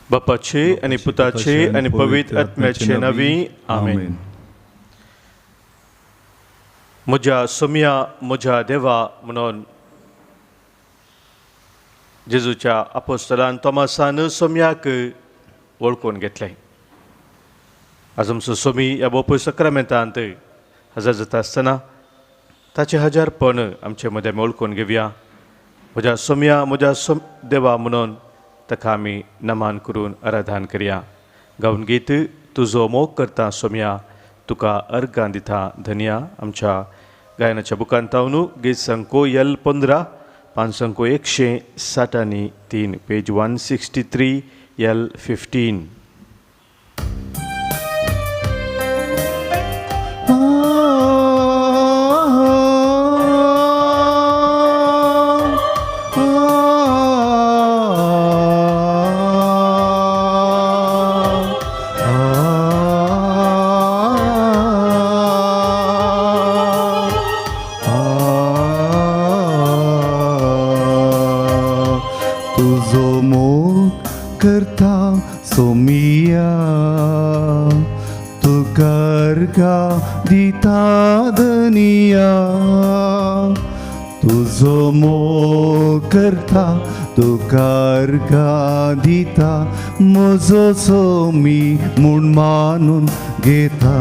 बापाचे आनी पुताचे आनी पवित्र आत्म्याचे नांवी आमेन. म्हज्या सोम्या म्हज्या देवा म्हणून जेजूच्या आपोस्तलान तोमासान सोम्याक वळखून घेतलें. आज आमचो सोमी ह्या बोपूय सक्रामेंतांत हजर जाता आसतना ताचें हजारपण आमचे मदें आमी वळखून घेवया. म्हज्या सोम्या म्हज्या सोम देवा म्हणून ताका आमी नमान करून आराधन करया. गावन गीत तुजो मोग करता सोम्या तुका अर्गां दिता धनया. आमच्या गायनाच्या बुकांत तावन गीत संको यल 15 पांच 163 पेज 163 यल 15. तुजो मोग करता सोमिया तुका अर्घा दिता धनिया. तुजो मोग करता तुका अर्घा दिता म्हजो सोमी म्हूण मानून घेता.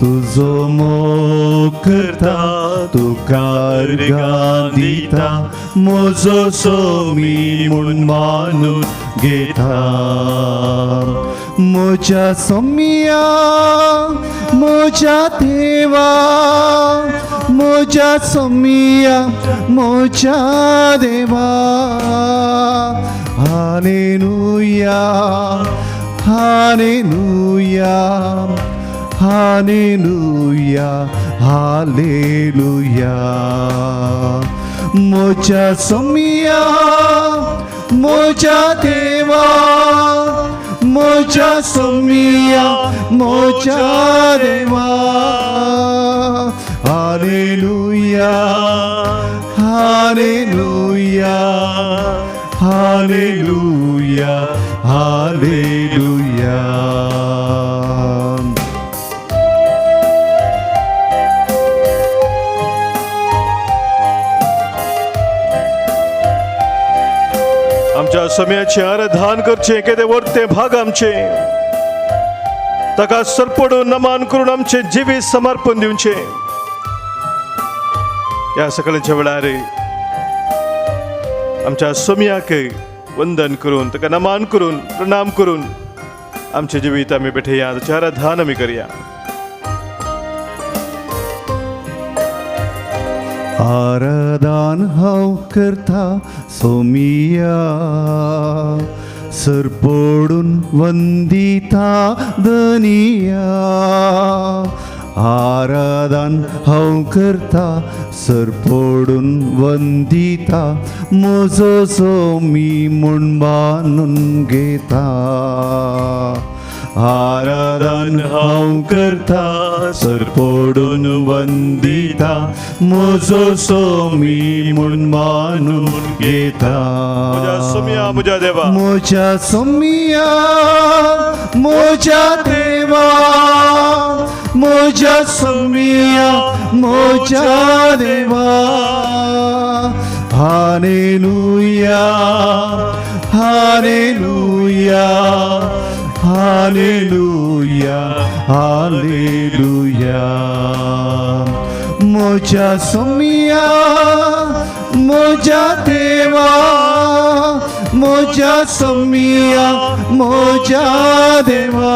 तुजो मोग करता तुका अर्घा दिता म्हजो सोमी म्हूण मानून घेता. म्हज्या सोमिया म्हज्या देवा म्हज्या सोमिया म्हज्या देवा. Hallelujah hallelujah hallelujah hallelujah. म्हज्या सोमिया म्हज्या देवा म्हज्या सोमिया म्हज्या देवा. Hallelujah hallelujah hallelujah hallelujah. आमच्या सम्याचें आराधन करचें केदें वरतें भाग आमचें ताका सरपडून नमान करून आमचें जिवीत समर्पण दिवचें. ह्या सकाळच्या वेळार आमच्या सोम्याक वंदन करून ताका नमान करून प्रणाम करून आमचें जिवीत आमी भेटया, ताचें आराधन आमी करया. आराधन हांव करता सोमिया सरपडून वंदिता धनिया. आराधन हांव करता सरपडून वंदिता म्हजो सोमी म्हूण मानून घेता. आराधन हांव करता सरपडून वंदिता म्हजो सोमी म्हूण मानून घेता. म्हज्या सोम्या म्हज्या देवा म्हज्या सोमिया म्हज्या देवा म्हज्या सोमिया म्हज्या देवा. Hallelujah hallelujah hallelujah hallelujah. म्हज्या सोमिया म्हज्या देवा म्हज्या सोमिया म्हज्या देवा.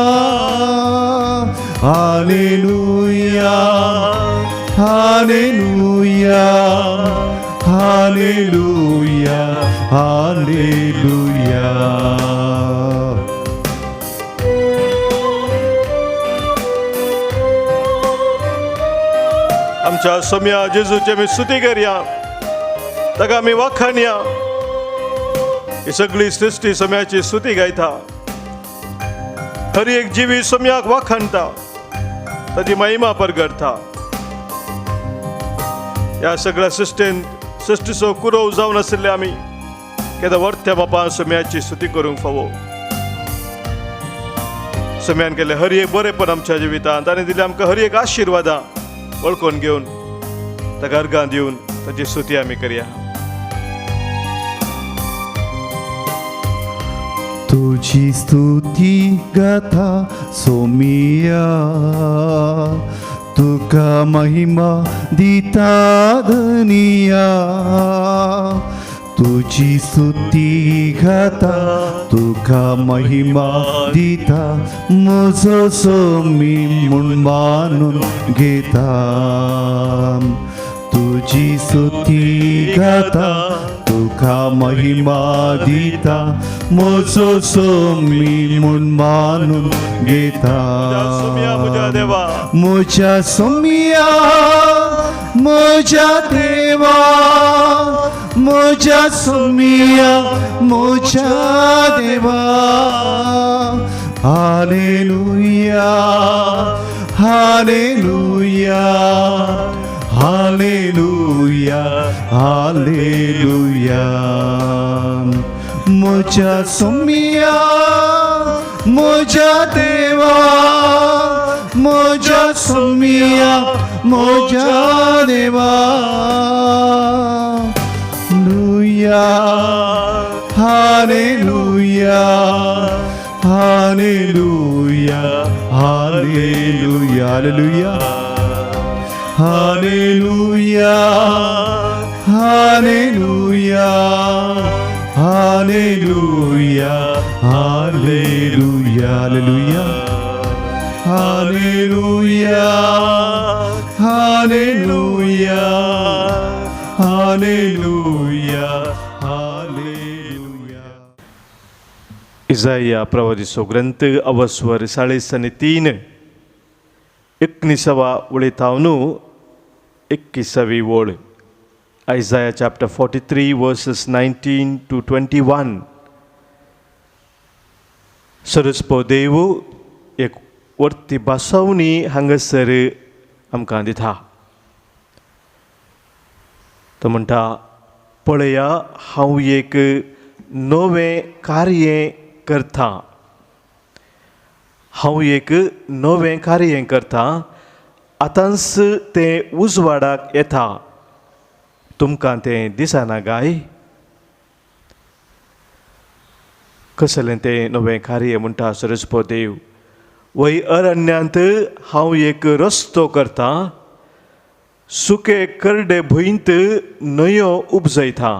Hallelujah hallelujah hallelujah hallelujah. आमच्या सोम्या जेजूची आमी स्तुती करया, ताका आमी वाखाणया. ही सगळी सृश्टी सोम्याची स्तुती गायता. हर एक जिवी सोम्याक वाखाणता, ताची महिमा परगटता. ह्या सगळ्या सृश्टीन सृश्टीचो कुरव जावन आशिल्ले आमी केदा वर्त्या बापा सोम्याची स्तुती करूंक फावो। सोम्यान केल्लें हर एक बरेंपण आमच्या जिवितांत ताणें दिलें आमकां हर एक आशिर्वादां वळखून घेवन ताका अर्गां दिवन ताची स्तुती आमी करया। तुजी स्तुती गाथा सोमिया, तुका महिमा दिता धनिया। तुजी स्तुती गाथा तुका महिमा दिता, म्हजो सोमी म्हूण मानून घेता। तुजी स्तुती गाथा तुका महिमा दिता, म्हजो सोमी म्हूण मानून घेता। सोम्या म्हज्या देवा, म्हज्या सोमिया म्हज्या देवा, म्हज्या सोमिया म्हज्या देवा। Hallelujah, hallelujah, hallelujah, hallelujah. म्हज्या सोमिया म्हज्या देवा, म्हज्या सोमिया म्हज्या देवा। Hallelujah, hallelujah, hallelujah, hallelujah, hallelujah, hallelujah, hallelujah, hallelujah, hallelujah, hallelujah, hallelujah, hallelujah, hallelujah, hallelujah. इजाया प्रवादीचो ग्रंथ अवस्वर 43 एकुणिसावा वळी 21वी वळ। Isaiah chapter 43 verses 19 to 21। सरस्पो देव एक वर्ती बसवणी हांगासर आमकां दिता। तो म्हणटा, पळया हांव एक नवें कार्य करता, हांव एक नवें कार्य करता, आतांच तें उजवाडाक येता, तुमकां तें दिसना गाय? कसलें तें नवें कार्य म्हणटा सरस्पो देव? वय अरण्यांत हांव एक रस्तो करता, सुके करडे भुंयंत न्हंयो उपजयता,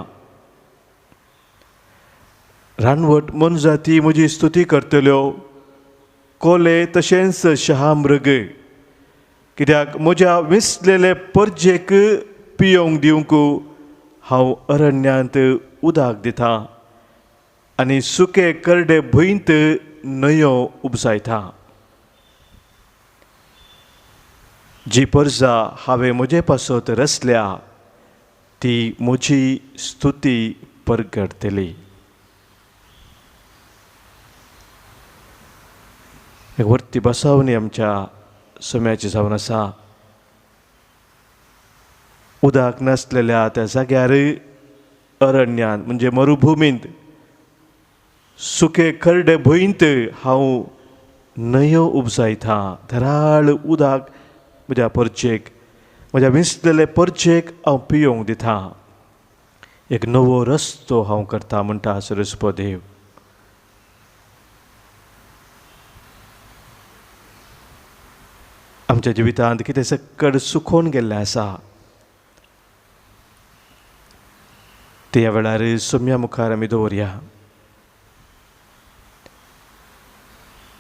रानवट मोनजाती म्हजी स्तुती करतल्यो, कोले तशेंच शहामृग, कित्याक म्हज्या विसलेले परजेक पियोंक दिवंक हांव अरण्यांत उदक दिता आनी सुके करडे भुंयंत न्हंयो उपजायता। जी परजा हांवें म्हजे पासत रचल्या ती म्हजी स्तुती परगटतली। एक वर्ती बसावणी आमच्या सम्याची जावन आसा। उदक नासलेल्या त्या जाग्यार अरण्यांत म्हणजे मरुभुमींत सुके खरडे भुंयंत हांव न्हंयो उपजायता, धराळ उदक म्हज्या परचेक, म्हज्या विसलेले परचेक हांव पियोंक दिता, एक नवो रस्तो हांव करता म्हणटा सरस्पो देव। आमच्या जिवितांत कितें सक्कड सुकोवन गेल्लें आसा ते ह्या वेळार सोम्या मुखार आमी दवरया।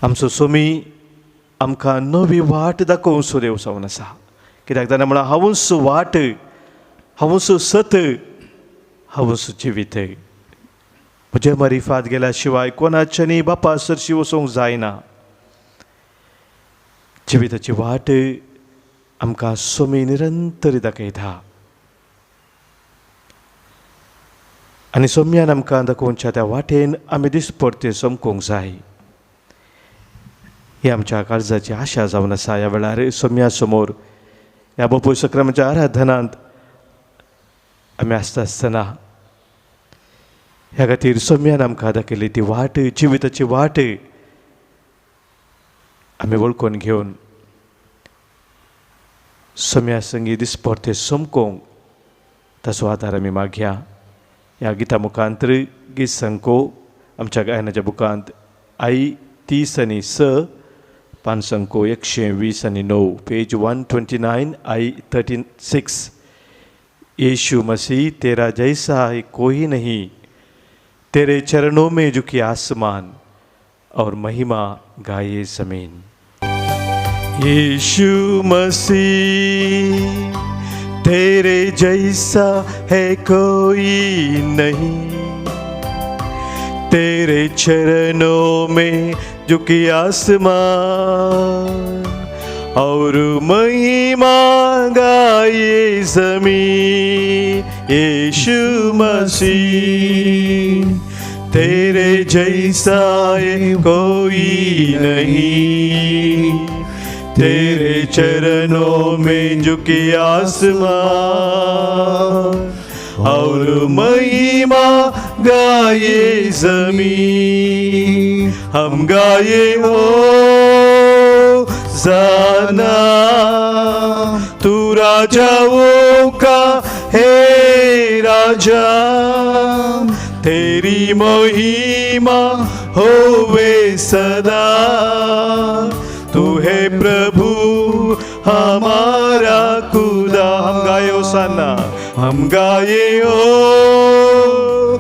आमचो सोमी आमकां नवी वाट दाखोवचो देव जावन आसा, कित्याक ताणें म्हळां हांवूच वाट, हांवूच सत, हांवूच जिवीत, म्हजे मारिफात गेल्या शिवाय कोणाच्यानी बापा सरशी वचूंक जायना। जिविताची वाट आमकां सोमी निरंतर दाखयता आनी सोम्यान आमकां दाखोवच्या त्या वाटेन आमी दिसपडते समकूंक जाय। ही आमच्या काळजाची आशा जावन आसा। ह्या वेळार सोम्या समोर ह्या बापूय सक्रमाच्या आराधनांत आमी आसता आसतना ह्या खातीर सोम्यान आमकां दाखयली ती वाट, जिविताची वाट आमी वळखून घेवन सोम्या संगी दिसपरते समकोंक ताचो आदार आमी मागया. ह्या गिता मुखांत गीत संको आमच्या गायनाच्या बुकांत आई 30 आनी 6, पानसंको 120 आनी 9, पेज 129, आई 36. यीशु मसीह तेरा जैसा है कोई नहीं, तेरे चरणों में झुकी आसमान और महिमा गाये ज़मीन. यीशु मसीह तेरे जैसा है कोई नहीं, तेरे चरणों में झुकी आसमान और महिमा गाये ज़मीन. यीशु मसीह तेरे जैसा है कोई नहीं, तेरे चरणों में झुकी आसमान और महिमा गाये ज़मीन. हम गाये हो जाना, तू राजाओं का है राजा, तेरी महिमा होवे सदा, तू है प्रभु हमारा खुदा. हम गाये होसाना, हम गाये होसाना,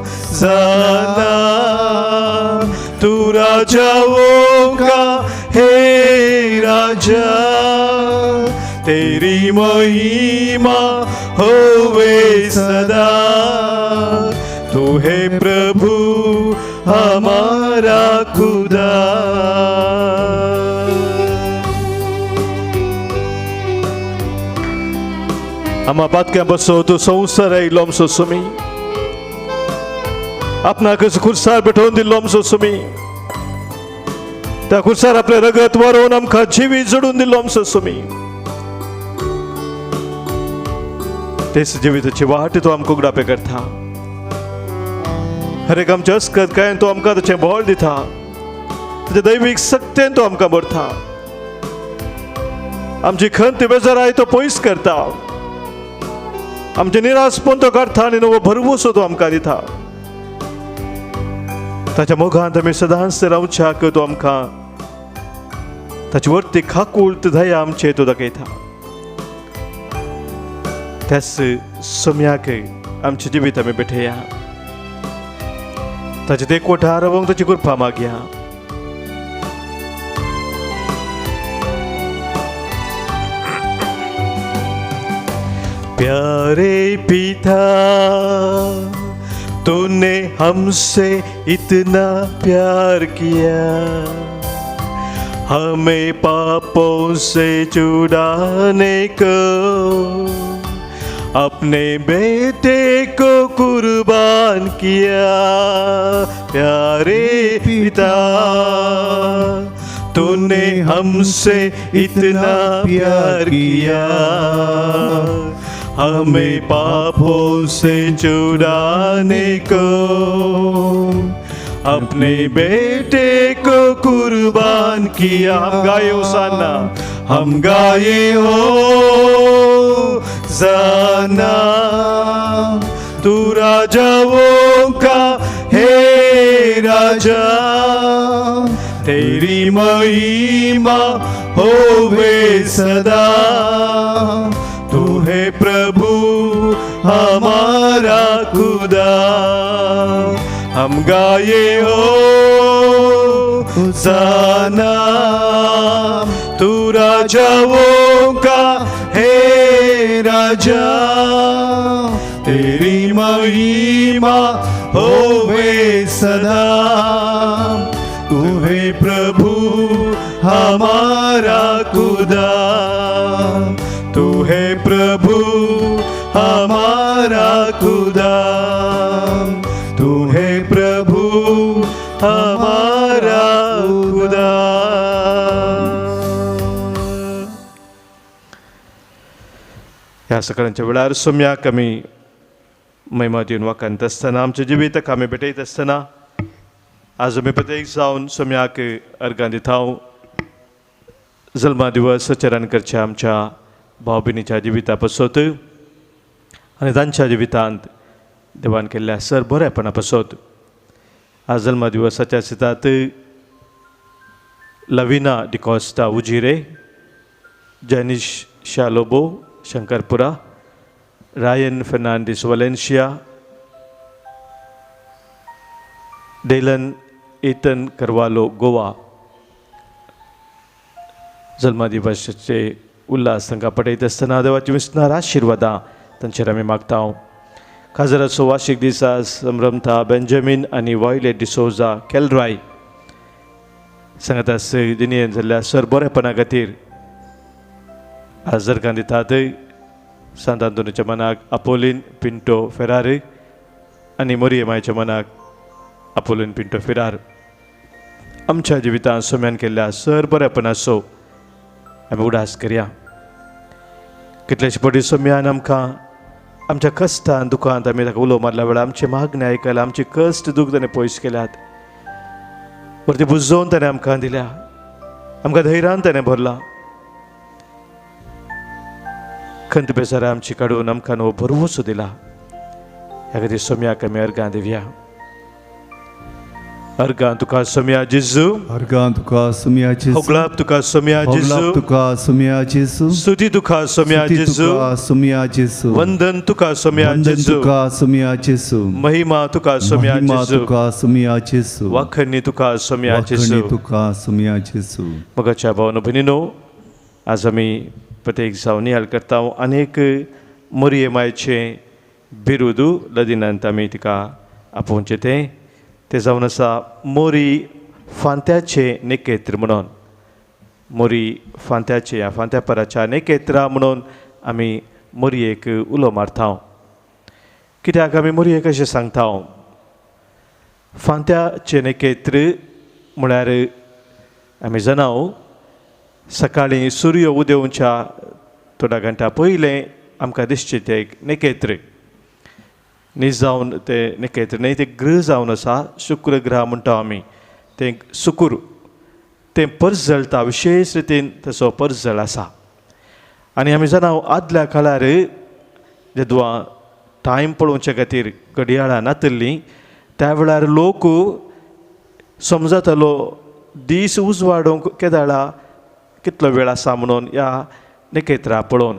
तू राजाओं का है राजा, तेरी महिमा होवे सदा, तू है प्रभु हमारा खुदा. आम्हा पातक्या बसो तूं संवसार आयलो आमचो सुमी, आपणाक खुर्सार पेटोवन दिल्लो आमचो सुमी, त्या खुर्सार आपलें रगत वरोवन आमकां जिवीत जोडून दिल्लो आमचो सुमी. तेच जिविताची वाट तो आमकां उगडापे करता. हर एक आमच्या अस्कत काय तो आमकां ताचें बळ दिता, ताचे दैवीक सक्तेन तो आमकां भरता, आमची खंत बेजाराय तो पयस करता, आमचें निराशपण तो काडटा आनी नवो भरवंसो तो आमकां दिता. ताच्या मोगांत आमी सदांच रावच्याक तो आमकां ताची वरती खाकूळ दया आमचे तो दाखयता. त्याच सम्याक आमचें जिवीत आमी भेटया, ताचे ते कोठार रावंक ताची कृपा मागया. प्यारे पिता तूने हमसे इतना प्यार किया, हमें पापों से छुड़ाने को अपने बेटे को कुर्बान किया। प्यारे पिता तूने हमसे इतना प्यार किया, हमें पापों से छुड़ाने को अपने बेटे को कुर्बान किया। हम गाए होसाना, हम गाए होसाना, तू राजाओं का है राजा, तेरी महिमा होवे सदा, तू है प्रभु हमारा खुदा। हम गाए होसाना, तू राजाओं का है राजा, तेरी महिमा होवे सदा, तू है प्रभु हमारा खुदा, तू है प्रभु हमारा खुदा, तू है प्रभु हमारा खुदा। ह्या सकाळच्या वेळार सोम्याक आमी महिमा दिवन वाखाणत आसतना आमचें जिवीत आमी भेटयत आसतना आज आमी प्रत्येक जावन सोम्याक अर्गां दिता. जल्मा दिवस आचरण करच्या आमच्या भाव भयणीच्या जिविता पासत आनी तांच्या जिवितांत देवान केल्ल्या सर बरेपणा पासत आज जल्मा दिवसाच्या सितात Lavina D'Costa Ujire, Janish Shalobo Shankarpura, Ryan Fernandes Valencia, Dylan Ethan Carvalho Goa जल्मा दिवसाचे उल्हास तांकां पटयत आसतना देवाची विसणार आशिर्वादां तांचेर आमी मागता. खाजराचो वार्षिक दिसा संभ्रमता बेंजामीन आनी वायलेट डिसोजा केलराय सांगता दिनयेन जाल्ल्या सर बरेपणा खातीर आज जरगां दितात. सांत आंतोनीच्या मनाक आपोलीन पिंटो फेरार आनी मोरये मायच्या मनाक आपोलीन पिंटो फेरार. आमच्या जिवितांत सोम्यान केल्ल्या सर बरेपणाचो आमी उडास करया. कितलेशे पटी सोम्यान आमकां आमच्या कश्टान दुखांत आमी ताका उलो मारल्या वेळार आमचे मागणें आयकल्या, आमचे कश्ट दूख ताणें पयस केल्यात, वरती बुजोवन ताणें आमकां दिल्या, आमकां धैर्यान ताणें भरला. खंत बेजारां आमची काडून आमकां नवो भरवंसो दिला. ह्या खातीर सोम्याक आमी अर्गां दिवया. अर्गां तुका सोम्या जेजू, अर्गां तुका सोम्या जेजू, होगलाप तुका सोम्या जेजू, तुका सोम्या जेजू, स्तुती तुका सोम्या जेजू, सोम्या जेजू, वंदन तुका सोम्या जेजू, तुका सोम्या जेजू, महिमा तुका सोम्या जेजू, तुका सोम्या जेजू, वाखणी तुका सोम्या जेजू, तुका सोम्या जेजू. मगाच्या भावनो भयणीनो, आज आमी प्रत्येक जावन नियाळ करता. अनेक मोरये मायचें बिरुदू लदिनांत आमी तिका आपोवचें तें तें जावन आसा मोरी फांत्याचें नेकेत्र म्हणून. मोरी फांत्याचें ह्या फांत्यापराच्या नेकेत्रा म्हणून आमी मोरयेक उलो मारता. कित्याक आमी मोरयेक अशें सांगता? फांत्याचें नेकेत्र म्हळ्यार आमी जाणाव सकाळीं सूर्य उदेवच्या थोड्या घंटा पयलें आमकां दिसचें तें एक नेकेत्र. न्ही जावन तें नेकेत्र न्हय, तें ग्रह जावन आसा, शुक्र ग्रह म्हणटा आमी, तें सुकूर, तें परजळटा, विशेश रितीन तसो परजळ आसा. आनी आमी जाणा आदल्या काळार जेदवा टायम पळोवचे खातीर घडयाळां नातिल्लीं त्या वेळार लोक समजतालो दीस उजवाडूंक केदाळा कितलो वेळ आसा म्हणून ह्या नेकेत्रा पळोवन.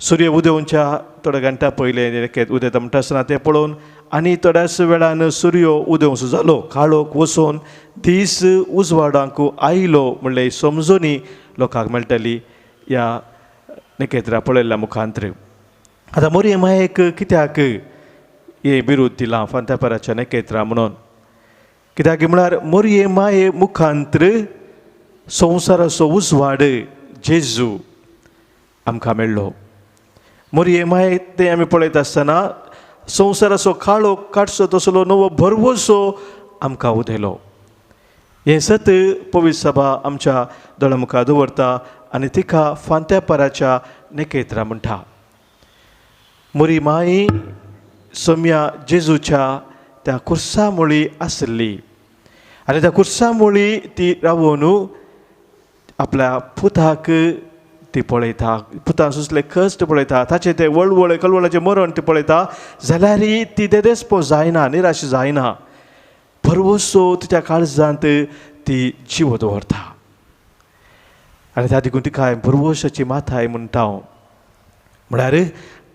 सूर्य उदेवच्या थोड्या घंटा पयलें नेकेत उदेता म्हणटा आसतना तें पळोवन आनी थोड्याच वेळान सूर्य उदेवसो जालो, काळोख वचून दीस उजवाडांक आयलो म्हणलें समजोनी लोकांक मेळटली ह्या नेकेत्रा पळयल्ल्या मुखांतर. आतां मोरये मायेक कित्याक हें बिरूद दिलां फांत्यापराच्या नेकेत्रा म्हणून? कित्याक म्हळ्यार मोरये माये मुखांतर संवसाराचो उजवाड जेजू आमकां मेळ्ळो. मोरये माये तें आमी पळयत आसतना संवसाराचो काळो काडचो तसलो नवो भरवंसो आमकां उदयलो. हें सत पवित्र सभा आमच्या दोळ्या मुखार दवरता आनी तिका फांत्यापराच्या नेकेत्रा म्हणटा. मोरी माई सोम्या जेजूच्या त्या कुर्सा मुळी आसली आनी त्या कुर्सा मुळी ती रावून आपल्या पुताक ती पळयता, पुतान सुचले कश्ट पळयता, ताचें तें वळवळे कळवळाचें मरण ती पळयता, जाल्यार ती देदेस्पो जायना, निराश जायना, भरवंसो तिच्या काळजांत ती जीव दवरता. आनी त्या देखून तिका भरवंशाची माथाय म्हणटा. म्हळ्यार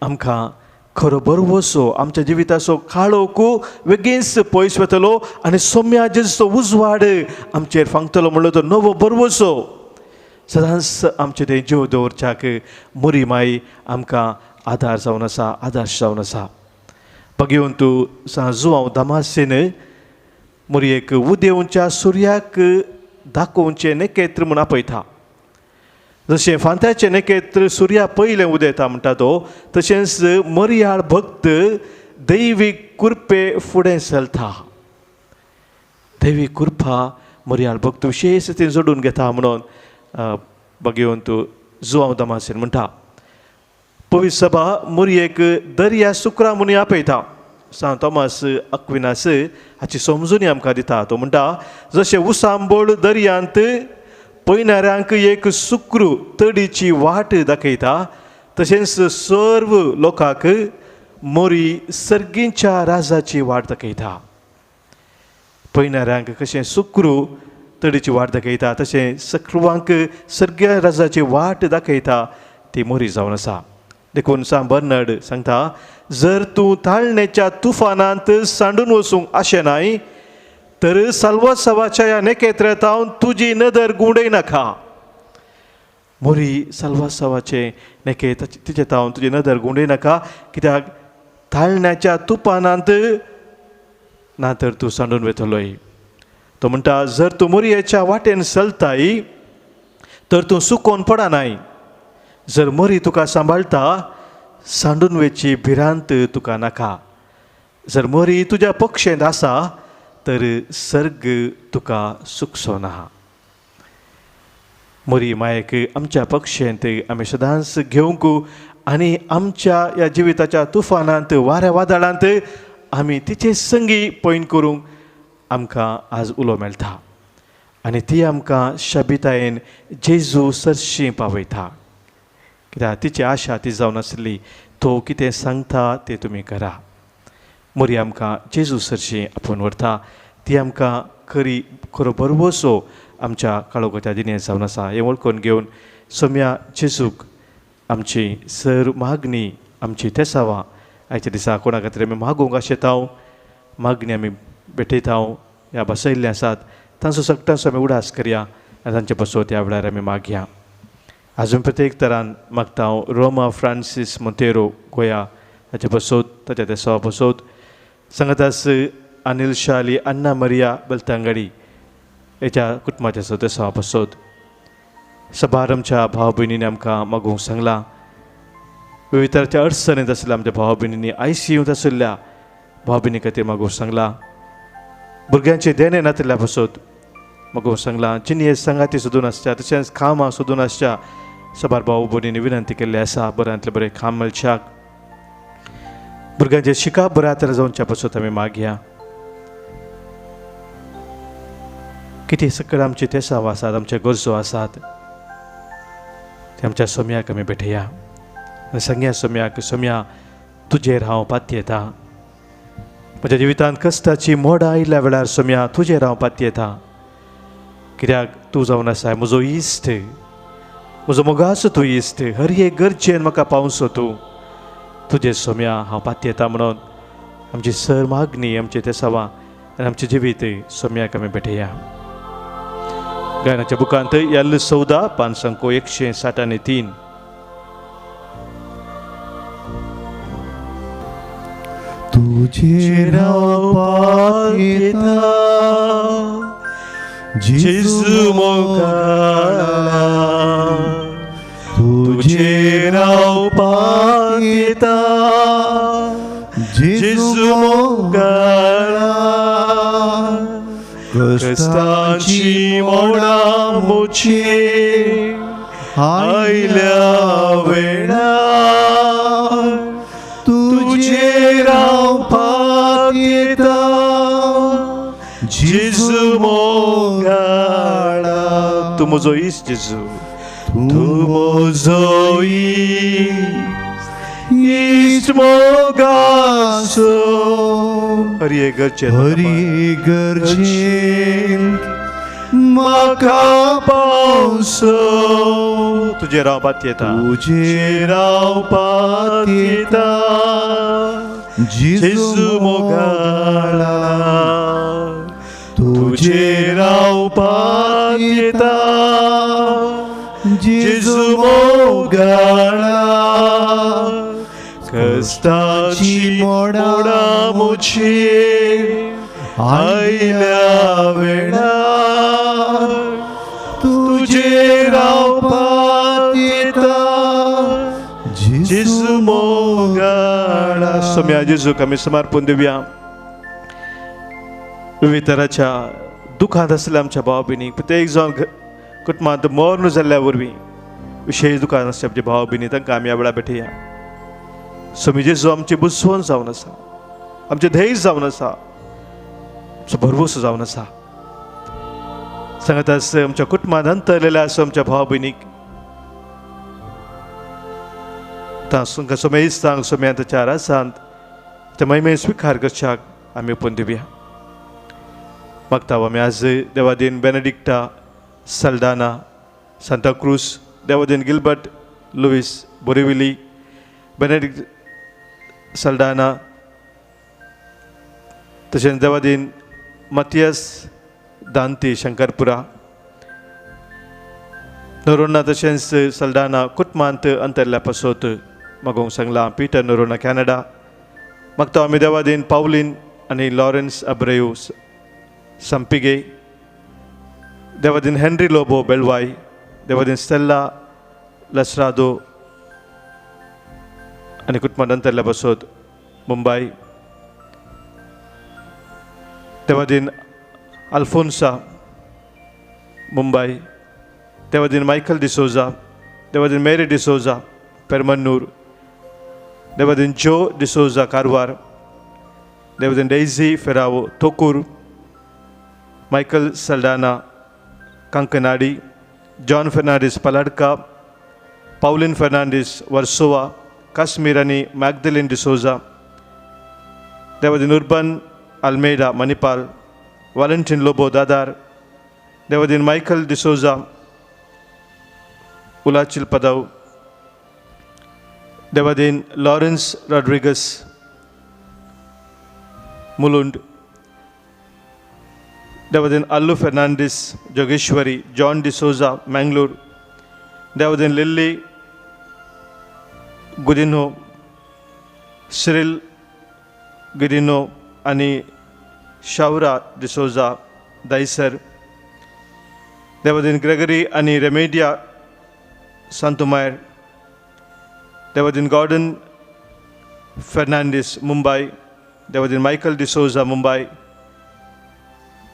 आमकां खरो भरवंसो आमच्या जिविताचो काळोख बेगीनच पयस वतलो आनी सोम्या जेजूचो उजवाड आमचेर फांकतलो म्हणलो तो नवो भरवंसो सदांच आमचे ते जीव दवरच्याक मोरी माई आमकां आदार जावन आसा, आदर्श जावन आसा. बघेवन तूं सांग जुआंव दमासेन मोरयेक उदेवच्या सुर्याक दाखोवचें नेकेत्र म्हूण आपयता. जशें फांत्याचें नेकेत्र सुर्या पयलें उदेता म्हणटा तो, तशेंच मरयाळ भक्त दैवीक कृपे फुडें चलता. दैवीक कृपा मरयाळ भक्त विशेश ती जोडून घेता म्हणून बघेवन तूं जुआंव दमासेन म्हणटा. पवित्र सभा मोरयेक दर्या सुक्रा म्हणून आपयता. सांत थॉमस अक्विनास हाची समजुनी आमकां दिता. तो म्हणटा, जशें उसांबोळ दर्यांत पयणाऱ्यांक एक सुक्रू तडीची वाट दाखयता, तशेंच सर्व लोकांक मोरी सर्गींच्या राजाची वाट दाखयता. पयणाऱ्यांक कशें सुक्रू तडीची वाट दाखयता, तशें सक्रुवांक सर्गीय राजाची वाट दाखयता ती मोरी जावन आसा. देखून सांत बर्नर्ड सांगता, जर तूं ताळणेच्या तुफानांत सांडून वचूंक आशें नाय तर साल्वासावाच्या ह्या नेकेत्रांत तुजी नदर गुंडय नाका. मोरी साल्वासावाचें नेके तिचे तावन तुजी नदर गुंडय नाका, कित्याक ताळण्याच्या तुफानांत ना तर तूं सांडून वतलोय. तो म्हणटा, जर तूं मोरयेच्या वाटेन चलताय तर तूं सुकोन पडनाय. जर मोरी तुका सांबाळटा सांडून वचची भिरांत तुका नाका. जर मोरी तुज्या पक्षेंत आसा तर सर्ग तुका सुकसो ना. मोरी मायेक आमच्या पक्षेंत आमी सदांच घेवंक आनी आमच्या ह्या जिविताच्या तुफानांत वाऱ्या वादळांत आमी तिचे संगी पयण करूंक आमकां आज उलो मेळटा आनी ती आमकां शबितायेन जेजू सरशी पावयता. कित्याक तिची आशा ती जावन आसली, तो कितें सांगता तें तुमी करा. मोरी आमकां जेजू सरशी आपोवन व्हरता, ती आमकां खरी खरो भरवसो आमच्या काळोखाच्या दिणें जावन आसा. हें वळखून घेवन सोम्या जेजूक आमची सर मागणी, आमची तेसावां आयच्या दिसा कोणा खातीर आमी मागूंक आशेताव, मागणी आमी भेटयता, ह्या बसयल्ले आसात तांचो सगळ्यांचो आमी उडास करया आनी तांचे पासत ह्या वेळार आमी मागया. आजून प्रत्येक तरान मागता हांव रोमा फ्रांसीस मोंतेरो गोया ताचे पासत, ताच्या तेसावा पासत, सांगातास अनिल शाली अन्ना मरिया बेलतांगडी हेच्या कुटुंबाच्या तेसावा पासत. सभार आमच्या भाव भयणींनी आमकां मागूंक सांगलां, विविध तराच्या अडचणींत आशिल्ल्या आमच्या भाव भयणींनी आयसीयूंत आशिल्ल्या भाव भयणी खातीर मागूंक सांगलां, भुरग्यांचे देणें नातिल्ल्या पासत मागूंक सांगलां, जिणें सांगाती सोदून आसच्या तशेंच कामां सोदून आसच्या सबार भाव भयणींनी विनंती केल्ली आसा, बऱ्यांतलें बरें काम मेळच्याक, भुरग्यांचें शिकप बऱ्या तरेन जावच्या पासत आमी मागया. कितें सकयल आमचे तेसाव आसात, आमचे गरजो आसात ते आमच्या सोम्याक आमी भेटया आनी सांगया सोम्याक, सोम्या तुजेर हांव पातयेता, म्हज्या जिवितांत कश्टाची मोडां आयिल्ल्या वेळार सोम्या तुजेर हांव पातयेता, कित्याक तूं जावन आसाय म्हजो इश्ट, म्हजो मोगाचो तूं इश्ट, हर एक गरजेन म्हाका पावसो तूं, तुजे सोम्या हांव पातयेता. म्हणून आमची सर मागणी, आमचे तेसावां आनी आमचें जिवीत सोम्याक आमी भेटया. गायनाच्या बुकांत एल 14 पांच 163. तुझे हांव पातयेता जेजू मोगाळा, तुझेर हांव पातयेता जेजू मोगाळा, कश्टांची मोडां म्हजी आयल्या वेळार तुजेर हांव पातयेता जेजू मोगाळा. तूं म्हजो इश्ट जेजू, तूं म्हजो इश्ट मोगाचो, हर एक गरजेन, हर एक गरजेन म्हाका पावसो, तुजेर हांव पातयेता, तुजेर हांव पातयेता जेजू मोगाळा, तुजेर हांव पातयेता जेजू मोगाळा, कश्टाची मोडां म्हजी आयल्या वेळार तुजेर हांव पातयेता जेजू मोगाळा. सोम्या जेजूक आमी समर्पण दिवया. विविध तराच्या दुखांत आशिल्ल्या आमच्या भाव भयणीक, प्रत्येक जावन कुटुंबांत मर्ण जाल्ल्या वरवीं विशेश दुखांत आसच्या आमच्या भाव भयणी तांकां आमी ह्या वेळार भेटया. स्वामी जेजू आमची बुजवण जावन आसा, आमचें ध्येय जावन आसा, आमचो भरवंसो जावन आसा. सांगत आसा आमच्या कुटुंबांत अंतरलेल्या आसा आमच्या भाव भयणीक तांकां सोमेस्तांक सोम्या ताच्या रासांत ते महिमे स्विकार करच्याक आमी ओपून दिवया. मागता आमी आज देवादीन बेनेडिक्टा सल्डाना सांताक्रूज, देवादीन Gilbert Lewis Borivali, Benedict Saldanha, तशेंच देवादीन मतियस दांती शंकरपुरा, नोरोना तशेंच सल्डाना कुटुंबांत अंतरल्या पासत मागोवंक सांगलां पीटर नोरोना कॅनडा. मागता आमी देवादीन पावलीन आनी लॉरेन्स अब्रेयू संपिगे, देवादीन हेनरी लोबो बेलवाय, देवादीन स्टेल्ला लसरादो आनी कुटुंबांत अंतरल्या पासत मुंबय, देवादीन अल्फोन्सा मुंबय, देवादीन मायकल डिसोजा, देवादीन मेरी डिसोजा पेरमन्नूर, देवादीन जो D'Souza Karwar, Devadin Daisy Ferrao Thokur, Michael Saldanha Kankanady, John Fernandes Paladka, Pauline Fernandes Versova, Kashmir आनी मॅगदलीन डिसोजा, देवादीन Urban Almeida Manipal, Valentine Lobo Dadar, देवादीन मायकल डिसोजा उलाचिल पदव, देवादीन लॉरेन्स रॉड्रिगस मुलुंड, देवादीन अल्लू Fernandes Jogeshwari, John D'Souza Mangalore, देवादीन लिल्ली गुदिन्हो, सिरिल गुदिन्हो आनी शावरा डिसोजा दायसर, देवादीन ग्रेगरी आनी रेमेडिया सांतुमायर, देवादीन गॉर्डन फेर्नांडीस मुंबय, देवादीन मायकल डिसोजा मुंबय,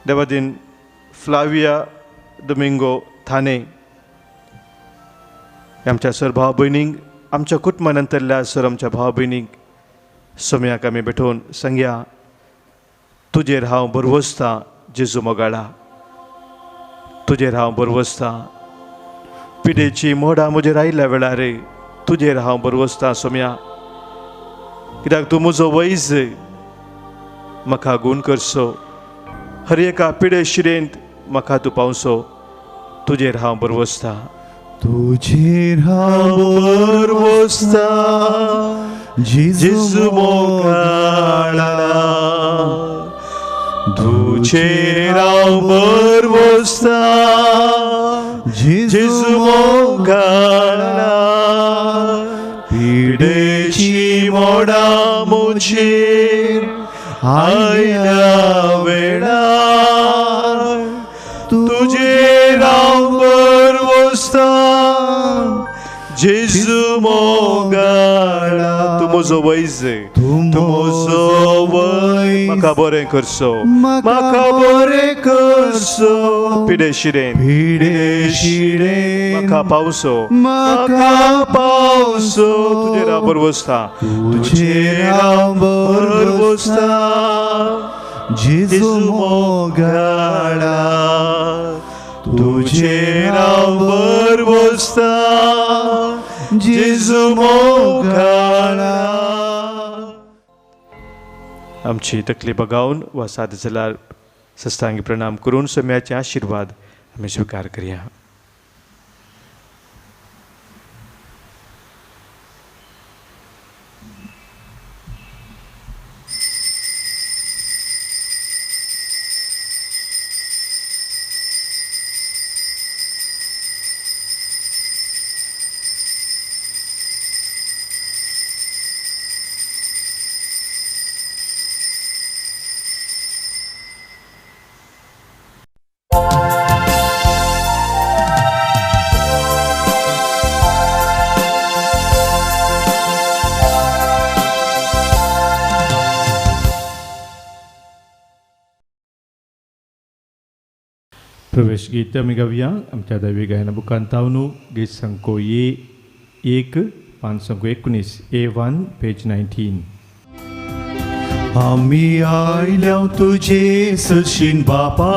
देवादीन फ्लाविया डोमिंगो थाने. आमच्या सर भाव भयणींक, आमच्या कुटुंबा नंतरल्या सर आमच्या भाव भयणींक सोम्याक आमी भेटोवन सांगया, तुजेर हांव भरवसतां जेजू मोगाळा, तुजेर हांव भरवसतां. पिडेची मोडां म्हजेर आयल्या वेळार तुजेर हांव भरवसतां सोम्या, कित्याक तूं म्हजो वैज, म्हाका गूण करचो, हर एका पिडे शिरेंत म्हाका तूं पावसो, तुजेर हांव भरवसतां. तुजेर हांव भरवसतां जेजू मोगाळा, तुजेर हांव भरवसतां जेजू मोगाळा, पिडेची मोडां म्हजेर आयल्या वेळार तुजेर हांव भरवसतां जेजू मोगाळा. तूं म्हजो वैज, तूं म्हजो वैज, म्हाका बरें करचो, म्हाका बरें करचो, पिडे शिरेन, पिडे शिरेन म्हाका पावसो, म्हाका पावसो, तुजेर हांव भरवसतां, तुजेर हांव भरवसतां जेजू मोगाळा, तुजेर हांव भरवसतां जेजू मोगाळा. आमची तकली बगावन वा साद जाल्यार सस्तांगी प्रणाम करून सम्याचे आशिर्वाद आमी स्विकार करया. प्रवेश गीत आमी गावया आमच्या दैवी गायना बुकांत तावनू गीत संको ये एक. 519, A1 page 19. आमी आयल्या तुजे सशीन बापा,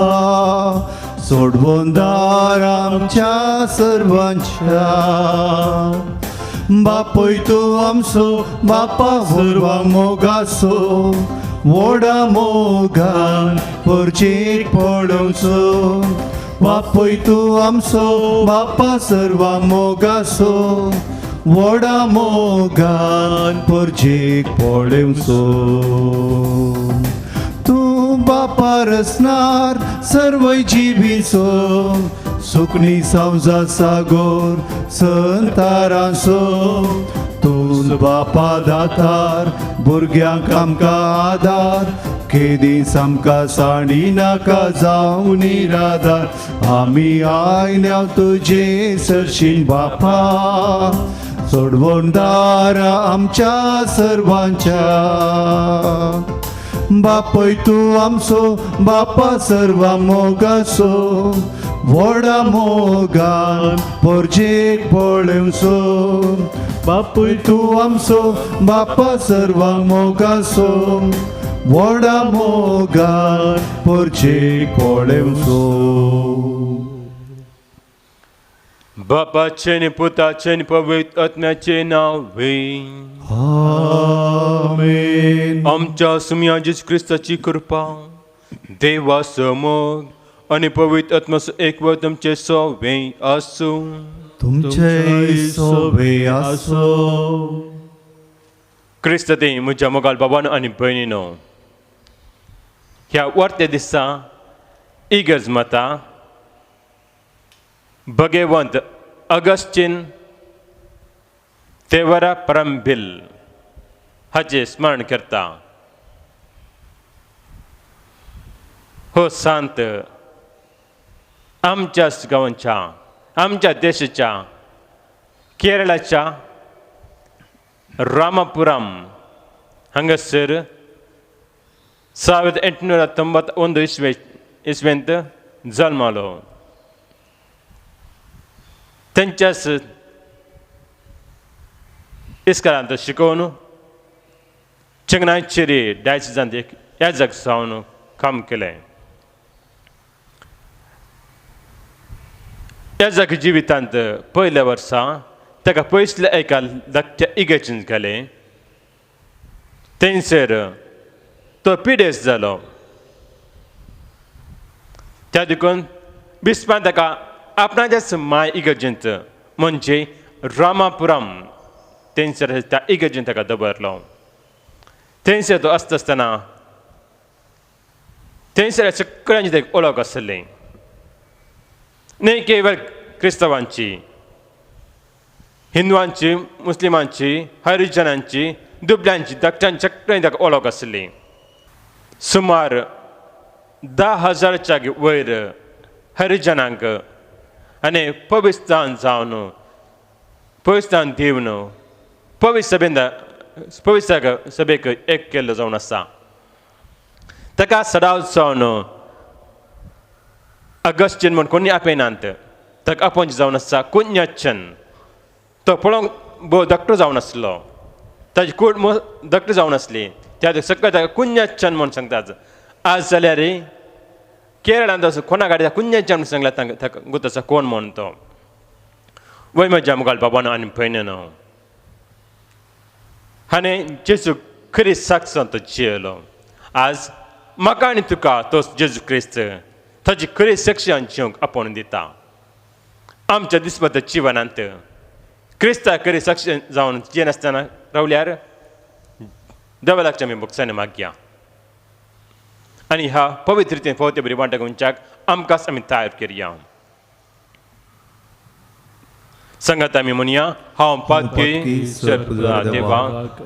सोडवणदार आमच्या सर्वांच्या. बापय तूं आमचो बापा, सर्वा मोगाचो, व्हडा मोगान परचेक पळोवचो. बापय तूं आमचो बापा, सर्वा मोगाचो, व्हडा मोगान परचेक पळोवचो. तूं बापा रसनार सर्व जिबीचो, सुकणी सावजा सागोर संतारांचो. तूं बापा दातार भुरग्यांक आमकां आदार, खेदीं आमकां साणी नाका जावं निराधार. आमी आयल्या तुजे सरशीन बापा, सोडवणदार आमच्या सर्वांच्या. बापय तूं आमचो बापा, सर्वा मोगाचो, व्हडा मोगान परजेक पळोवचो. बापूय तूं आमचो बापा, सर्वा मोगाचो, व्हडा मोगान परजेक पळोवचो. बापाचें आनी पुताचें आनी पवित्र आत्म्याचें नांव. आमेन. आमच्या सुमया जेजू क्रिस्ताची कृपा, देवाचो मोग आनी पवित्र आत्म्याचो एकवट तुमचे सवे आसूं. तुमचे सोबे आसो. क्रिस्त ते म्हज्या मोगाल बाबानो आनी भयणीनो, ह्या वर्ते दिसा इगर्ज माता भगेवंत अगस्टीन तेवरा परंबील हाचें स्मरण करता. हो सांत आमच्याच गांवच्या, आमच्या देशाच्या, केरळाच्या रामापुरम हांगासर 1891 इसवेंत जल्मालो. तेंच्याच इस्कारांत शिकोवन चंगनाचेरी डायसिजांत एक याजक जावन काम केलें. याजक जिवितांत पयल्या वर्सा ताका पयसल्या एका धाकट्या इगर्जींत घालें. थंयसर तो पिडेस्त जालो. त्या देखून बिस्पान ताका आपणाच्याच माय इगर्जींत म्हणजे रामापुरम थंयसर त्या इगर्जींत ताका दवरलो. थंयसर तो आसता आसतना थंयसर सगळ्यांची ताका वळख आसली, न्हय केवळ क्रिस्तांवांची, हिंदवांची, मुस्लिमांची, हरिजनांची, दुबल्यांची, धाकट्यांची, सगळ्यांची ताका वळख आसली. सुमार 10,000च्या वयर हरिजनांक आनी पविस्तान जावन, पविस्तान दिवन पवित्र सभेन पवित्र सभेक एक केल्लो जावन आसा. ताका सदांच जावन अगस्टीन म्हूण कोणी आपयनात. ताका आपोवचें जावन आसा कुन्याचन. तो पळोवंक भोव धाकटो जावन आसलो, ताजी कूड धाकटी जावन आसली. त्या सगळें ताका कुन्याचन म्हूण सांगतात. आज जाल्यार केरळांत असो कोणा गाडी कुन्याचन म्हूण सांगल्यार तांकां ताका गोत आसा कोण म्हूण तो. वय म्हज्या मुखार बाबानो आनी भयणीनो, हाणें जेजू खरी साक्ष तो जियेलो. आज म्हाका आनी तुका तो जेजू क्रिस्त ताजी खरी साक्षी जिवंक आपोवन दिता. आमच्या दिसपत जिवनांत क्रिस्ता खरी साक्षी जावन जियेनासतना रावल्यार देवा लागच्या आमी भोगसाने मागया आनी ह्या पवित्र रितीन फावते बरी वांटे घेवच्याक आमकांच आमी तयार करया. सांगात आमी म्हणया, हांव पातकी सर्व देवा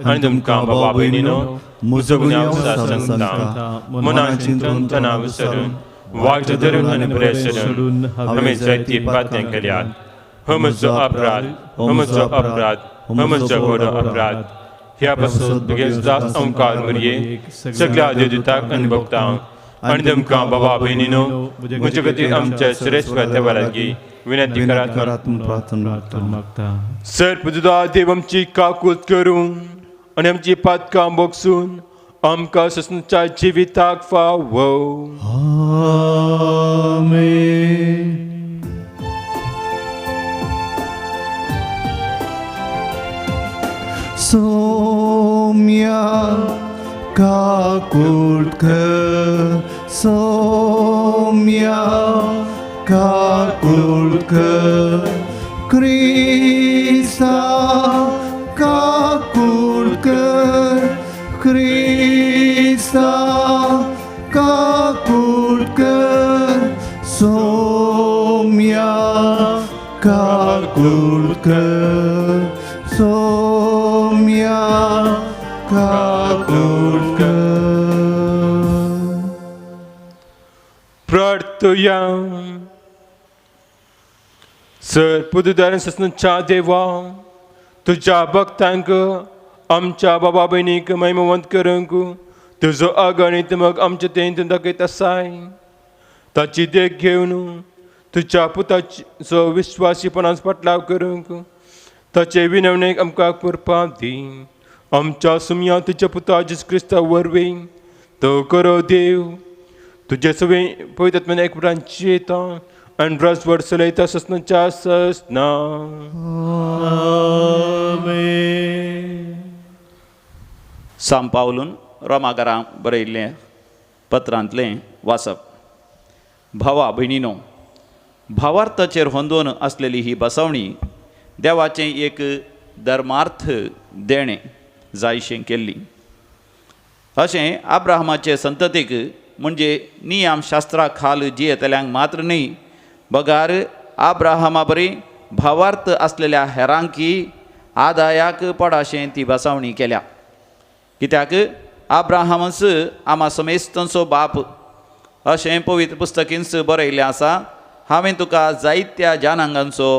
आनी तुमकां बाबा भयणीनो म्हजो गुन्यांव सांगता, मनान चिंतून तना विसरून वाग धरून आनी बरें सोडून हांवें जायती पातयां केल्यात. हो म्हजो अपराध, हो म्हजो अपराध, हो म्हजो व्हडलो अपराध. ह्या पासून तुगे दास ओंकार मरये सगळ्या देवदूताक आनी भक्तांक आनी तुमकां बाबा भयणीनो म्हजे खातीर आमच्या सुरेश्वर देवा लागीं विनंती करात म्हूण प्रार्थना मागता. सर पुजा देव आमची काकूत करूं आनी आमची पातकां बोगसून आमकां ससनच्या जिविताक फावो. आमेन. सोम्या काकूट कर, सोम्या काकूट कर, क्रिस्ता काकूट कर, क्रिस्ता काकूट कर, सोम्या काकूट कर, सोम्या काकूट कर. प्रार्थया. सर पुदुदार ससनच्या देवा तुज्या भक्तांक आमच्या बाबा भयणीक महिमवंत करूंक तुजो अगणीत मग आमच्या तें दाखयत आसाय. ताची देख घेवन तुज्या पुताचो विश्वासीपणान फाटलाव करूंक ताचे विनवणेक आमकां कृपा दी. आमच्या सुमया तुज्या पुता जेजू क्रिस्ता वरवीं तो करो देव तुजे सगळें पवित्र एकवटान जियेता आनी रस चलयता ससनाच्या ससना. साम पावलून रोमाकारांक बरयल्लें पत्रांतलें वाचप. भावा भयणीनो, भावार्थाचेर होंदोवन आसलेली ही बसवणी देवाचें एक धर्मार्थ देणें जायशें केल्ली. अशें आब्राहमाचे संततीक म्हणजे नियम शास्त्रा खाल जियेतल्यांक मात्र न्ही बगार आब्राहमा बरी भावार्थ आसलेल्या हेरांकी आदायाक पडाशें ती बसावणी केल्या. कित्याक आब्राहमच आमा समेस्तांचो बाप अशें पवित्र पुस्तकींच बरयल्लें आसा. हांवें तुका जायत्या जनांगांचो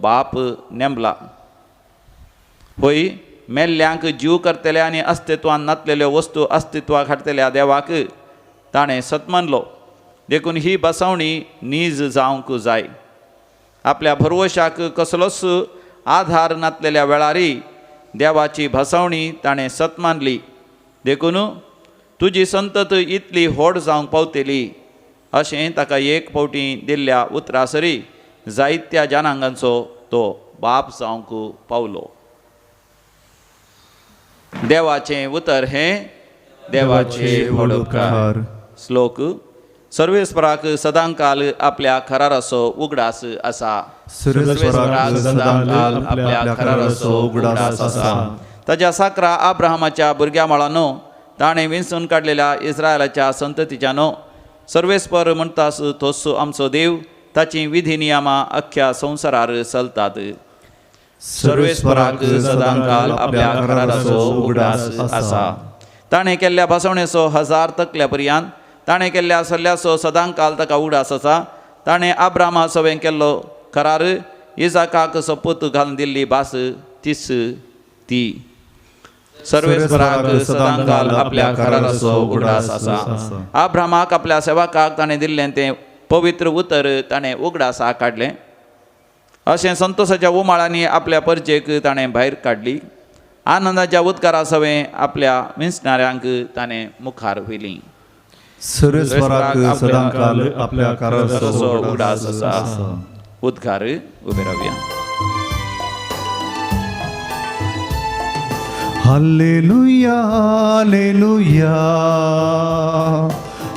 बाप नेमला. होय मेल्ल्यांक जीव करतल्या आनी अस्तित्वान नातलेल्यो वस्तू अस्तित्वाक हाडटल्या देवाक ताणें सत मानलो. देखून ही बसावणी नीज जावंक जाय. आपल्या भरवशाक कसलोच आधार नातलेल्या वेळारय देवाची भासावणी ताणें सत मानली. देखून तुजी संतत इतली व्हड जावंक पावतली अशें ताका एक फावटी दिल्ल्या उतरासरी जायत्या जनांगांचो तो बाप जावंक पावलो. देवाचें उतर हें देवाचें व्हड उपकार. श्लोक. सर्वेस्पराक सदांकाल आपल्या खराराचो उगडास आसा. सर्वेस्पराक सदांकाल आपल्या खराराचो उगडास आसा. ताज्या साकरा आब्राहमाच्या भुरग्या माळानो ताणें विंचून काडलेल्या इस्रायलाच्या संततीच्यानो सर्वेस्पर म्हणटास तोस आमचो देव. ताची विधी नियमां अख्ख्या संवसारार चलतात. सर्वेस्पराक सदांकाल आपल्या खराराचो उगडास आसा. ताणें केल्ल्या भासवणेचो 1000 तकल्या पर्यंत ताणें केल्ल्या सल्ल्याचो सदांकाल ताका उगडास आसा. ताणें आब्रामा सवें केल्लो करार इजाकाक सोपूत घालून दिल्ली भास तीस ती. सर्वेस्पराक सदांकाल आपल्या कराराचो उगडास आसा. आब्रामाक आपल्या सेवकाक ताणें दिल्लें तें पवित्र उतर ताणें उगडासा काडलें. अशें संतोशाच्या उमाळांनी आपल्या परजेक ताणें भायर काडली. आनंदाच्या उदकारा सवें आपल्या विंचणाऱ्यांक ताणें मुखार व्हेली. सर्वेस्पराक सदांकाल आपल्या कराराचो उगडास आसा. उदकार उबे रावया. Hallelujah, hallelujah,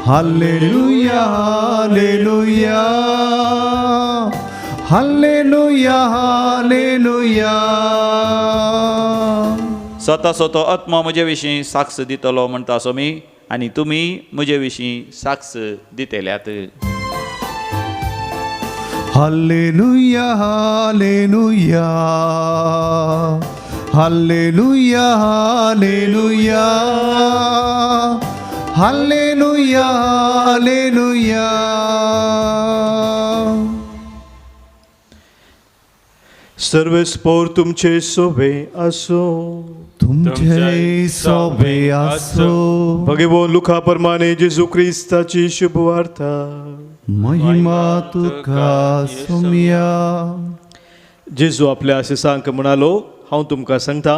hallelujah, hallelujah, hallelujah, hallelujah. स्वता स्वतो आत्मा म्हजे विशीं साक्ष दितलो म्हणटा सोमी आनी तुमी म्हजे विशीं साक्ष दितल्यात. Hallelujah, hallelujah, hallelujah, hallelujah, hallelujah, hallelujah. सर्वेस्पोर तुमचे सोबे आसो. तुमचे सोबे आसो। भगवोन लुका परमाने जेजू क्रिस्ताची शुभवार्ता। महिमा तुका सोम्या। जेजू आपल्या शिसांक म्हणालो, हांव तुमकां सांगता,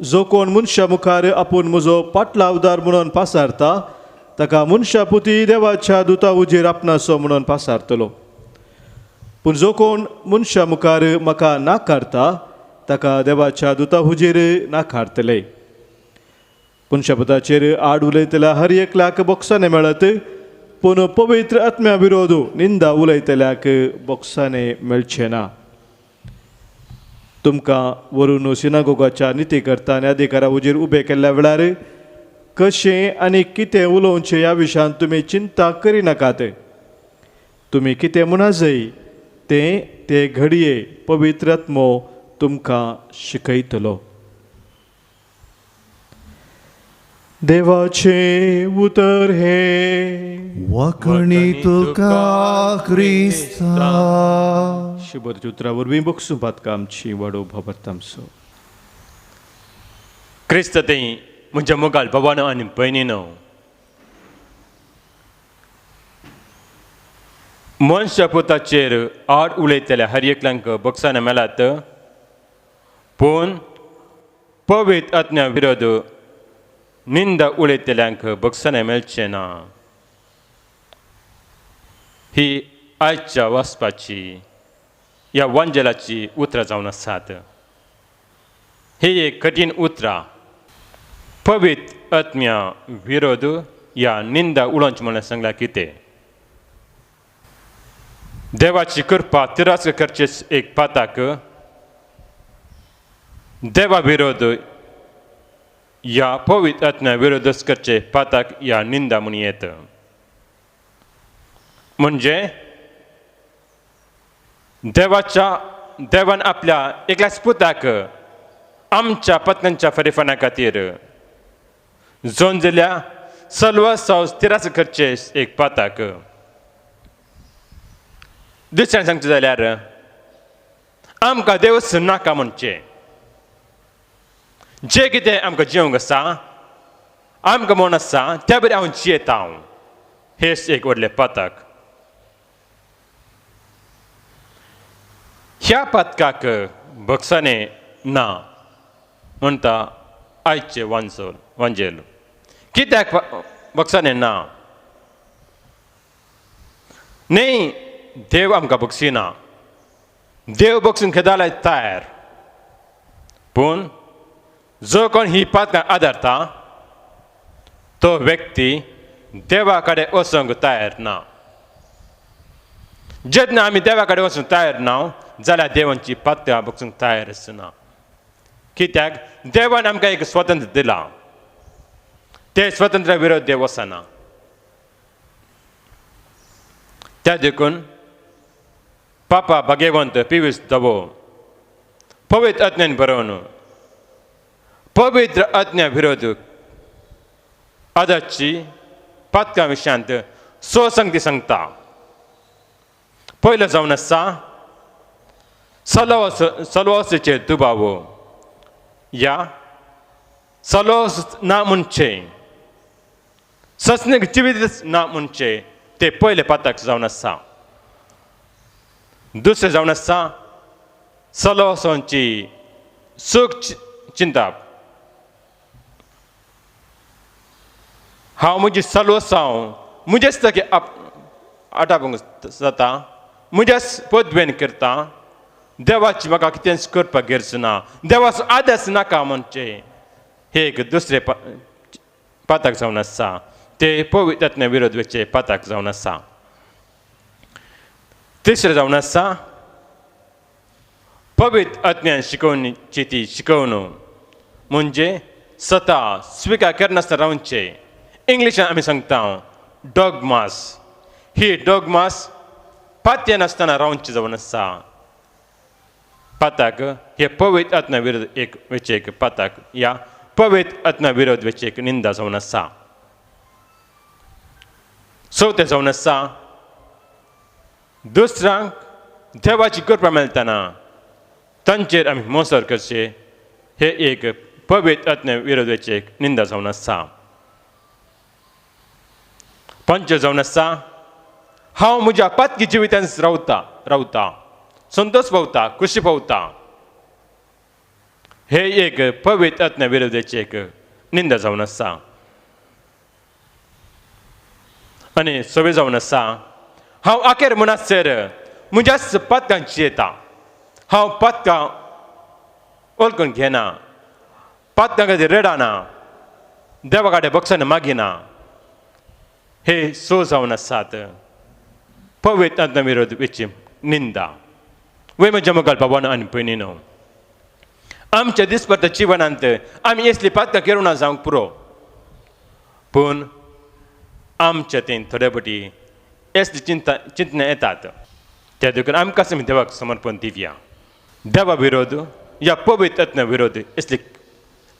जो कोण मनशा मुखार आपूण म्हजो पाटलावदार म्हणून पासारता ताका मनशा पुती देवाच्या दुता उजेर आपणासो म्हणून पासारतलो। पूण जो कोण मनशा मुखार म्हाका नाकारता ताका देवाच्या दुता हुजेर नाकारतले। मनशापुताचेर आड उलयतल्या हर एकल्याक बोक्साने मेळत, पूण पवित्र आत्म्या विरोध निंदा उलयतल्याक बोक्साने मेळचें ना। तुमकां वरून सिनागोगाच्या निती करता आनी अधिकारा हुजीर उबे केल्ल्या वेळार कशें आनी कितें उलोवचें ह्या विशयांत तुमी चिंता करिनाकात। तुमी कितें म्हणा जाय तें ते घडये पवित्र आत्मो तुमकां शिकयतलो। देवाचें उतर हें। वखणी तुका क्रिस्ता। शुभरच्या उतरा वरवीं बक्षूं पातका आमची वाडो भावार्थ आमचो। क्रिस्त थंय म्हज्या मोगाल भावानो आनी भयणीनो, मनशापुताचेर आड उलयतल्या हर एकल्यांक बक्षां मेळात, पूण पवित्र आत्म्या विरोध निंदा उलयतल्यांक बक्षां मेळचें ना। ही आयच्या वाचपाची ह्या वांजेलाची उतरां जावन आसात। ही एक कठीण उतरां। पवित्र आत्म्या विरोध ह्या निंदा उलोवचें म्हणून सांगलां कितें? देवाची कृपा तिरस्कार करचे एक पाताक देवा विरोध ह्या पवित्र आत्म्या विरोधच करचे पाताक ह्या निंदा म्हूण येत। म्हणजे देवाच्या देवान आपल्या एकल्याच पुताक आमच्या पत्न्यांच्या फरीफाना खातीर जोंजल्या सलवा सावस तिरस्कार करचे एक पाताक। दुसऱ्यान सांगचें जाल्यार आमकां देवच नाका म्हणचें, जें कितें आमकां जिवंक आसा आमकां म्हण आसा त्या बरें हांव जियेता हांव, हेंच एक व्हडलें पातक। ह्या पातकाक बक्षाणें ना म्हणटा आयचें वांजोल वांजेल। कित्याक बक्षाणें ना? न्ही, देव आमकां बक्षिना, देव बक्षून खेदालाय तयार, पूण जो कोण ही पातकां आदारता तो व्यक्ती देवा कडेन वचूंक तयार ना। जेन्ना आमी देवा कडेन वचूंक तयार ना जाल्यार देवांची पातकां बक्षूंक तयार आसना। कित्याक देवान आमकां एक स्वतंत्र दिलां, ते स्वतंत्र विरोध देव वचना। त्या देखून पापा भाग्यवंत पिवीस दवो पवित्र आत्म्यान बरोवन पवित्र आज्ञा विरोध आदाची पातकां विशयांत स्वसंगती सांगता। पयलो जावन आसा सलवासेचेर दुबाव या सलवास ना म्हणचें, ससनीक जिवीत ना म्हणचें ते पयले पातक जावन आसा। दुसरें जावन आसा सलवासांची सूख चिंता। हांव म्हजी सलवसांव म्हजेच तकी आटापूंक जाता, म्हजेच पदवेन करता, देवाची म्हाका कितेंच करपाक गरज ना, देवाचो आदर्श नाका म्हणचें हे एक दुसरें पातक जावन आसा। ते पवित्र आत्म्या विरोध वचचे पातक जावन आसा। तिसरें जावन आसा पवित्र आत्म्यान शिकोवणीची ती शिकवण म्हणजे स्वता स्विकार करनासतना रावचें। इंग्लिशान आमी सांगता डॉगमास। ही डॉगमास पात्य नासतना रावची जावन आसा। पातक हे पवित्र आत्म्या विरोध एक वेचे एक पातक या पवित्र आत्म्या विरोध वेचे एक निंदा जावन आसा। चवथें जावन आसा दुसऱ्यांक देवाची कृपा मेळटना तांचेर आमी मोसर करचें हे एक पवित्र आत्म्या विरोधाची एक निंदा जावन आसा. पंच जावन आसा हांव म्हज्या पातकी जिवितान रावता संतोष पावता, खुशी पावता. हे एक पवित्र आत्म्या विरोधाची एक निंदा जावन आसा. आनी सवे जावन आसा हांव आखेर म्हणसर म्हज्याच पातकांची येता, हांव पातकां वळखून घेना, पातकां खातीर रडना, देवा कडेन बक्षान मागिना. हे सो जावन आसात पवित्र आत्म्या विरोध वेची निंदा. वय म्हज्या मुखार बाबानो आनी भयणीनो, आमच्या दिसपट्ट्या जिवनांत आमी असली पातकां करूं ना जावंक पुरो, पूण आमच्या तें थोडे फावटी असली चिंतना येतात. त्या देखून आमकां आमी देवाक समर्पण दिवया. देवा विरोध या पवित्र आत्म्या विरोध असली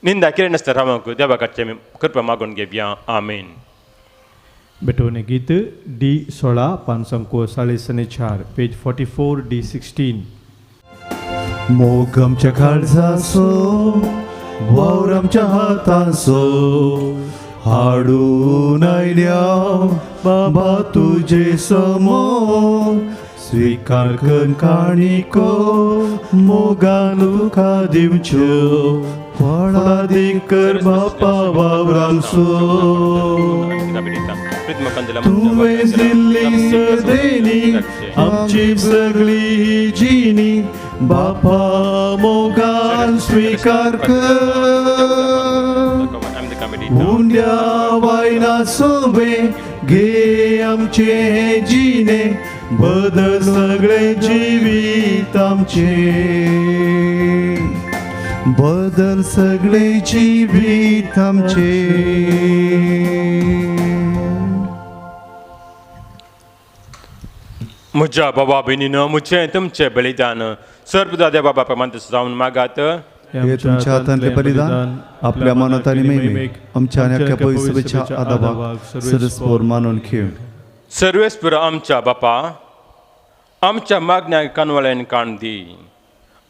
निंदा करिनासतना रावंक देवा कडचे आमी कृपा मागून घेवया. आमेन. बेटोने गीत डी 16 544, पेज 44 डी 16. मोग आमच्या काळजाचो, वावर आमच्या हाताचो, हाडून आयल्या बाबा तुजे समोर, स्वीकार कर काणिको मोगान तुका दिवच्यो, फळादीक कर बापा वावरांचो. तुवें दिल्ली सदेनी आमची सगळी जिणी, बापा मोगान स्वीकार कर. उंड्या वायना सोबे घे आमचे जिणे, बदल सगळे जिवीत आमचे, बदल सगळे जिवीत आमचे. म्हज्या बाबा भयणीनो, म्हजें तुमचें बलिदान सर्वदा देवा बापा मानता जावन मागात. हे तुमच्या हातांतले बलिदान आपल्या मनात आनी महिमेक आमच्या आनी अख्ख्या पवित्र आदाबाक सरस्पोर मानून घेव. सर्वेस्पर आमच्या बापा, आमच्या मागण्यांक कानवाळ्यान काण दी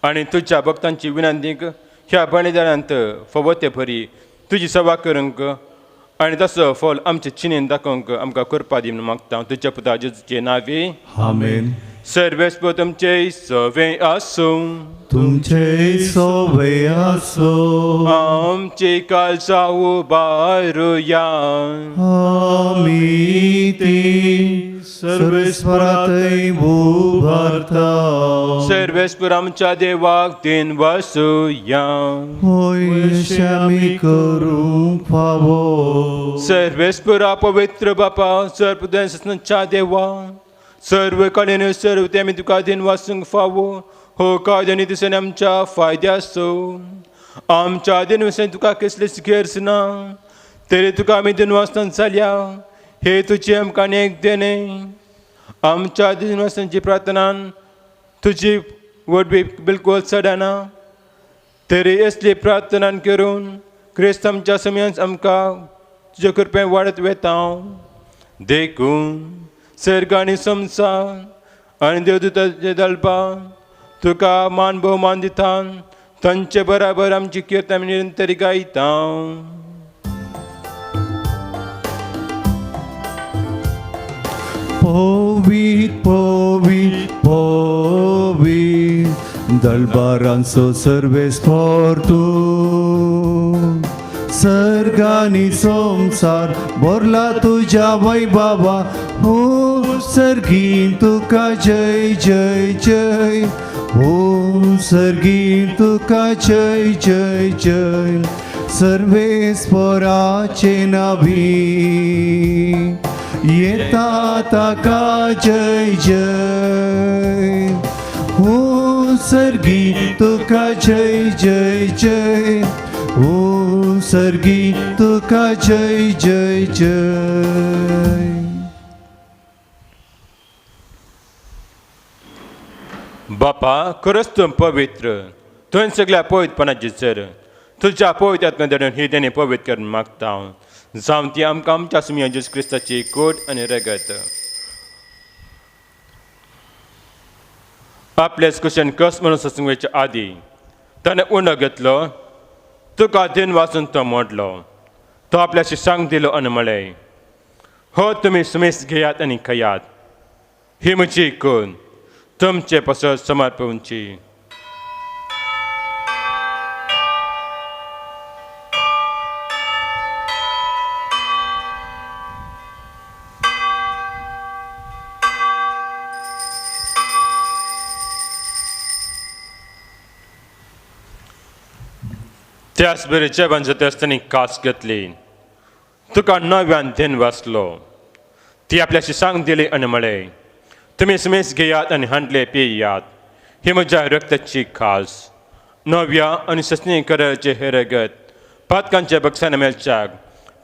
आनी तुज्या भक्तांची विनंतीक ह्या बलिदानांत फावो ते परी तुजी सेवा करूंक आनी तसो फल आमचे चिनीन दाखोवंक आमकां करपा दी म्हणून मागता तुज्या पुता जेजूचे नांवे. आमेन. सर्वेस्पर तुमचे सवे आसूं. तुमचे सवे आसूं. आमचे काळजां उबारुया. आमी ती सर्वेस्परातय उबारता. सर्वेस्पर आमच्या देवाक दिन वसुया. होय आमी करूंक फावो. सर्वेस्परा पवित्र बापा, सर्वच्या देवा, सर्व कडेन सर्व ते आमी तुका दिन वासूंक फावो. हो कायद्यानी दिसांनी आमच्या फायद्याचो आमच्या दिनवासान तुका कसलीच गरज ना, तरी तुका आमी दिनवासान जाल्या. हे तुजी आमकां एक देणें. आमच्या दिनवासांची प्रार्थनान तुजी वडवी बिलकुल चडना, तरी असली प्रार्थनान करून क्रिस्त आमच्या समयान आमकां तुजे कृपेन वाडत वेता. देखून सर्ग आनी संवसार आनी देवदूताचे दलपा तुका मान भोवमान दिता, तांचे बराबर आमची कीर्तन आमी निरंतर गायता. पवित पवित पवित दलबारांचो सर्वेस्पर तूं, सर्ग आनी संवसार भरला तुज्या वैभवा. हो सर्गीन तुका जय जय जय, हो सर्गीन तुका जय जय जय, सर्वेस्पराचे नावी येता ताका जय जय. हो सर्गी तुका जय जय जय, हो सर्गी तुका जय जय जय. बापा, खरंच तूं पवित्र, तुवें सगळ्या पवित्रपणाची सर तुज्या पवित्र आत्म्या ही देणी पवित्र करून मागता हांव. जावं ती आमकां आमच्या सुमया जेजू क्रिस्ताची कोट आनी रगत आपल्याच कुशेन कस म्हणून ससंग वयच्या आदी ताणें उंडो घेतलो, तुका दिन वाचून तो मोडलो. तो आपल्या शिष्यांक दिलो आनी म्हळें, हो तुमी सुमेस घेयात आनी खायात, ही म्हजी कून तुमचे पासत समर्पणची. त्याच बरे जेवण जाता आसतना कास घेतली, तुका नव्यान then वाचलो. ती आपल्या शिष्यांक दिली आनी म्हळें, तुमी सुमेस घेयात आनी हांडले पियात, ही म्हज्या रक्ताची खास नव्या आनी ससनी कराचे हे रगत पातकांच्या बक्षान मेळच्याक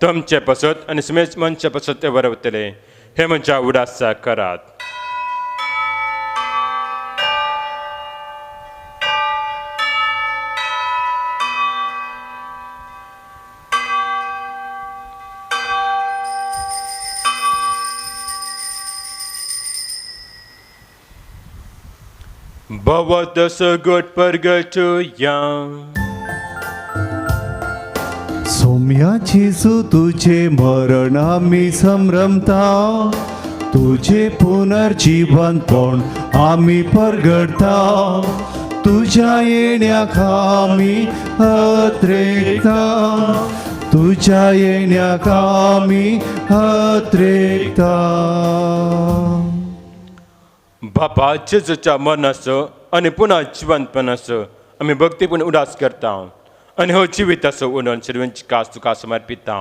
तुमचे पासत आनी सुमेस मनच्या पासत ते वरवतले, हे म्हज्या उडासा करात. भगवत सगट परगटुया. सोम्या जेजू तुझे मरण आमी संभ्रमता, तुझे पुनर्जीवनपण आमी परगटता, तुझ्या येण्याक आमी अत्रेकता, तुझ्या येण्याक आमी अत्रेकता. बापा, जेजूच्या मरणाचो आनी पुन्हा जिवंतपणाचो आमी भक्तीपूर्ण उदास करता आनी हो जिविताचो उडोवन सर्वांची कास तुका समर्पिता.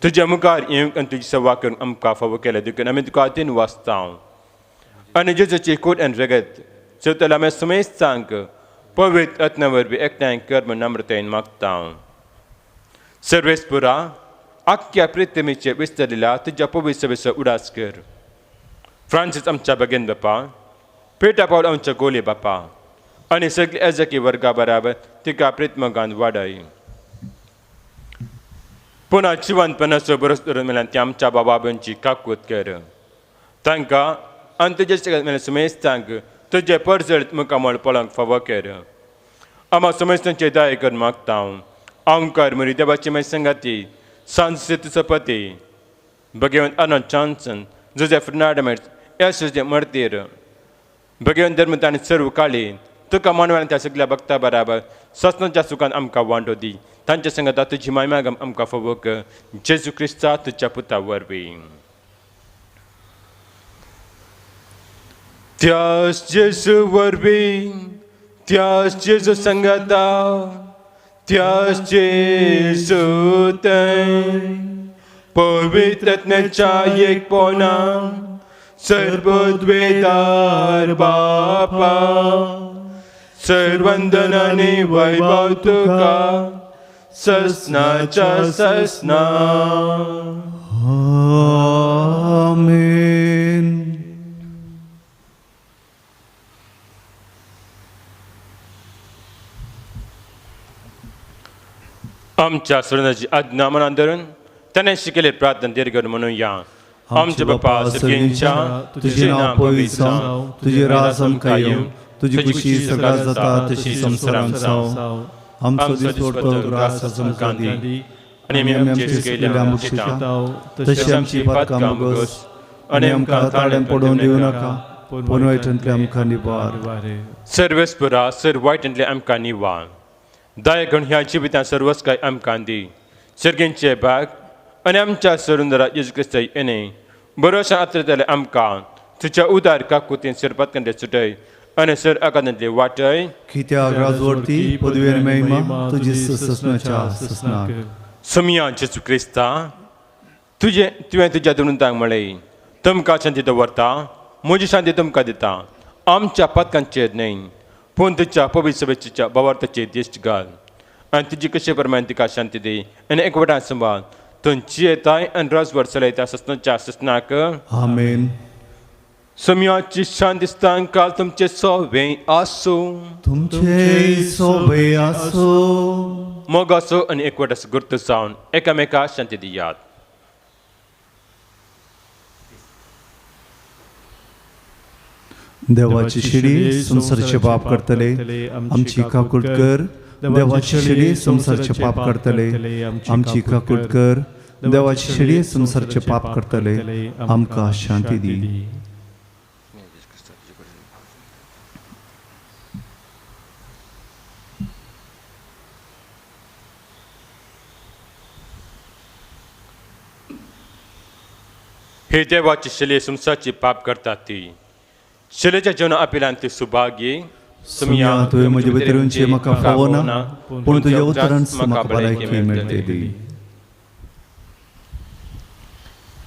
तुज्या मुखार येवंक आनी तुजी सेवा करूंक आमकां फावो केलें देखून आमी तुका दिन वाचता आनी जेजूची कूड आनी रगत चवथ्याला आमी सुमेस्तांक पवित्र आत्म्या वरवीं एकठांय कर म्हूण नम्रतायेन मागता. सर्वेस्पुरा, आख्ख्या पृथ्वीचेर विस्तारिल्ल्या तुज्या पवित्र सभेचो उदास कर. फ्रांसीस आमच्या बगेन बापा, पेटा पावल आमच्या गोले बापा आनी सगळे एजकी वर्गा बराबर तिका प्रितमगान वाडय. पुन्हा जिवंतपणाचो बरोस धरून मेल्यान ती आमच्या बाबा भयणची काकूत कर. तांकां आनी तुजे मेल्यान सुमेस्तांक तुजे परजळीत मुखामळ पळोवंक फावो कर. आमा सुमेस्तांचे दया करून मागता. आमकार मुरी देवाची माय संगाती सांज सपती भगवंत आनंद जॉन्सन, जोसेफ फर्नांडीस, यशस्वी मर्तीर, भगवंत धर्म आनी सर्व काळी तुका मानवान त्या सगळ्या भक्ता बराबर ससनाच्या सुखान आमकां वांटो दी. तांच्या संगता तुजी मायमागम आमकां फावो जेजू क्रिस्ता तुज्या पुता वरवीं. त्यास जेजू वरवीं, त्यास जेजू संगता, त्यास जेजू थंय पवित्र आत्म्याच्या एकपणा सर्वद्वेदार बापा, सर्वंदनाने वैभव तुका ससनाच्या ससना. आमेन. आमच्या सुरणाची आज्ञा मनान धरून ताणें शिकयल्ली प्रार्थना दीर्घ म्हणुया. आमचे बापा सर्गेंच्या, तुझे नांव पवित्र जावं, तुजें राज आमकां येवं, तुजी खुशी सगळ्या जाता तशी संवसारांत जावं. आमचो दिसवडो ग्रास आज आमकां दी आनी आमी आमचे चुकयल्ल्या बक्षिता तशी आमची पातकां भोगस आनी आमकां ताळ्यान पडोवन दिवं नाका, पूण वायटांतले आमकां निवार. सर्वेस्पुरा, सर वायटांतले आमकां निवार. दया करून ह्या जिवितांत सर्वच काय आमकां दी. सर्गेंचे भाग आनी आमच्या सरुंदरा जेजू क्रिस्त येणे बरोवशा आत्रतले आमकां तुज्या उदार काकुतीन सरपातकांतले सुटय आनी सर आकांतांतले वाटय. कित्याक राजवडती पदवी आनी महिमा तुजी ससनाच्या ससनाक. समिया जेजू क्रिस्ता, तुजें तुवें तुज्या दुरुंतांक म्हळें, तुमकां शांती दवरता, म्हजी शांती तुमकां दिता. आमच्या पातकांचेर न्हय पूण तुज्या पवित्र सभेच्या भावार्थाचेर दिश्ट घाल आनी तुजी कशे प्रमाण तिका शांती दी आनी एकवटान सांबाळ. तुमची येताय आनी राजवट चलयता ससनाच्या ससनाक. आमेन. समियाची शांती काल तुमचे सोवे आसूं, तुमचे सोवे आसूं. मोगाचो आनी एकवटाचो गुर्त जावन एकामेका शांती दियात. देवाची शिडी संवसाराचे पाप करतले आमची काकूट कर. देवाची शेळये संवसारचे पाप करतले आमची काकूट कर. देवाची शेळये संवसारचे पाप करतले आमकां शांती दी. हे देवाची शले संसारची पाप करतात ती शलेच्या जेवणा अपिलान ती सुभागी. सुम्या तुवें म्हजे भितर येवचें म्हाका फावो ना, पूण तुज्या उतरान म्हाका भलायकी मेळटली.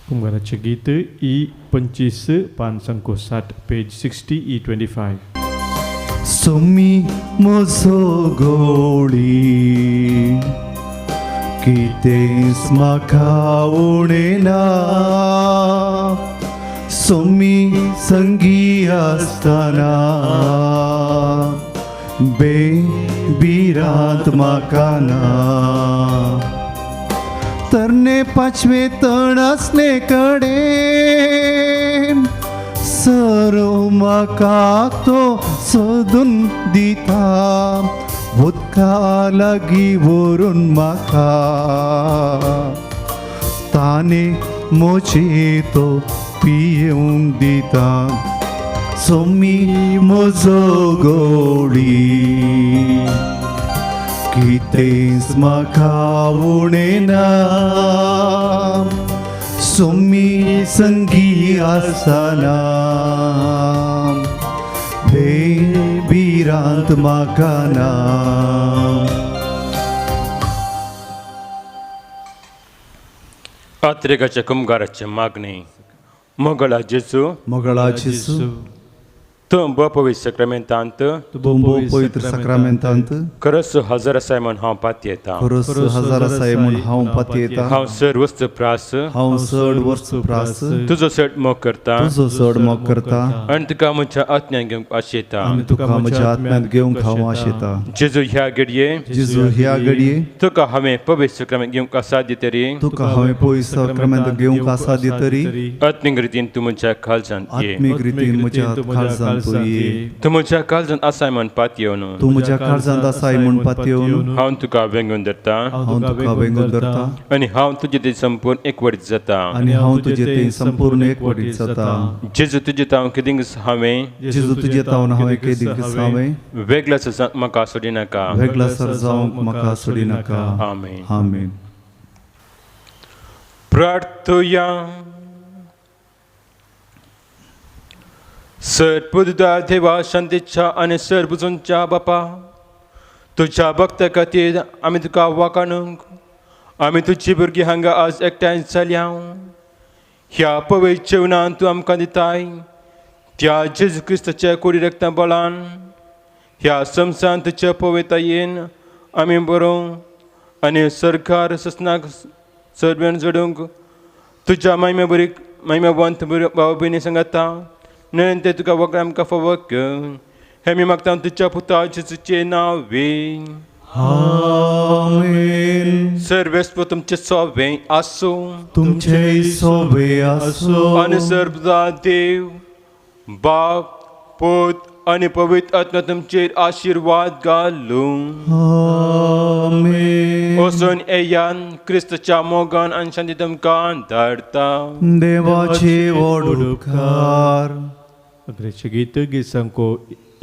कुंभाराचें गीत ई 25 पान 60 पेज 60 ई 25. सुमी म्हजो गोळी कितेंच म्हाका उणें ना, सुमी संगी आसतना बेबिरांत म्हाका ना. तरणे पांचवे तण आसले कडेन सरो म्हाका तो सोदून दिता, उदका लागीं व्हरून म्हाका ताणें म्हजे तो पियेवंक दिता. सोमी म्हजो गोडी कितेंच म्हाका उणें ना, सोमी संगी आसतना बेबिरांत म्हाका ना. अत्रेगाच्या कुमगाराची मागणी. मोगळा जेजू, मोगळा जेजू, तूं पवित्र सक्रामेंतांत, तूं भोव पवित्र साक्रामेंतांत खरोच हजर आसाय म्हूण हांव पातयेतां. खरोच हजर आसाय म्हूण हांव पातयेतां. हांव चड वस्तू प्रास, हांव चड वस्तू प्रास, तुजो चड मोग करता, तुजो चड मोग करता, आनी तुका म्हज्या आत्म्यान घेवंक आशेता, आनी तुका म्हज्या आत्म्यांत घेवंक हांव आशेता. जेजू ह्या घडये, जेजू ह्या घडये, तुका हांवें पवित्र साक्रामेंत घेवंक आसा दितरी, तुका हांवें पवित्र साक्रामेंत घेवंक आसा दितरी, आत्मीक रितीन तूं म्हज्या काळजांत ये, आत्मीक रितीन म्हज्या काळजांत तूं ये, तूं म्हज्या काळजांत आसाय म्हूण पातयेवन, तूं म्हज्या काळजांत आसाय म्हूण पातयेवन, हांव तुका वेंगून धरता, हांव तुका वेंगून धरता, आनी हांव तुजे ते संपूर्ण एकवटीत जाता, आनी हांव तुजे ते संपूर्ण एकवटीत जाता. जेजू तुजे तावन केदींच हांवें, जेजू तुजे तावन हांवें केदींच हांवें वेगळो जावंक म्हाका सोडिनाका, वेगळो जावंक म्हाका सोडिनाका. आमेन. आमेन. प्रार्थुया. सर्वदा देवा शांतीच्या आनी सर्वजूंच्या बापा, तुज्या भक्ता खातीर आमी तुका वाखाणूंक, आमी तुजी भुरगीं हांगा आज एकठांय जाल्या. ह्या पवित्र जेवणान तूं आमकां दिताय त्या जेजू क्रिस्ताच्या कुडी रक्ता बळान ह्या संवसारांत तुज्या पवित्रतायेन आमी बरोवंक आनी सरकार ससनाक सर्वेन जोडूंक तुज्या मायमे बरी मायमेवंत भाव भयणी सांगता न्हय ते तुका वखद आमकां फावो हे मी मागता तुज्या पुता जेजूचें नांवे. आमेन. सर्वेस्पर तुमचें सोबें आसूं, तुमचें सोबें आसूं, आनी सर्वदा देव बाप पूत आनी पवित्र आत्मा तुमचेर आशिर्वाद घालूं. आमेन. वचून येयान क्रिस्ताच्या मोगान आनी शांती तुमकां धाडटा. देवाचे व्हड उपकार. अग्रेचें गीत गीत संको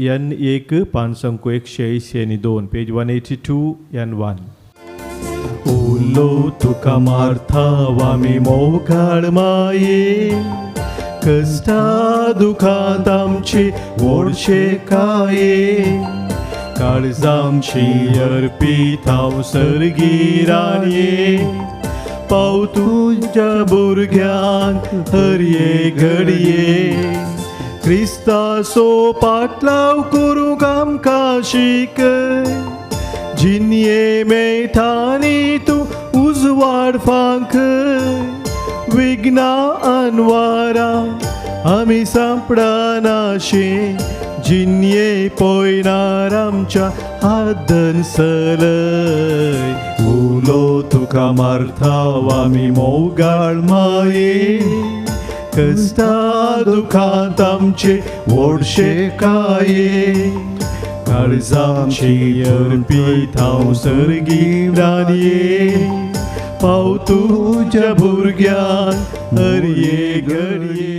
एन 1 पान संको 182 पेज 182 एन 1. उलो तुका मारता आमी मोगाळ माये, कश्टा दुखांत आमची व्हडशे काये, काळजामची अर्पीत हांव सर्गी राणये, पाव तुज्या भुरग्यांक हर एक घडये, क्रिस्ताचो पाटलाव करूंक आमकां शिकय, जिनये मेळटानी तूं उजवाड फांकय, विघ्ना अनवारा आमी सांपडनाशे, जिनये पळयनार आमच्या हातन सलय. उलो तुका मारता आमी मोगाळ माये, कश्टा दुखांत आमचे व्हडशे काये, काळजाची अर्पित हांव सर्गी रानये, पाव तुज्या भुरग्यांक हर एक घडये.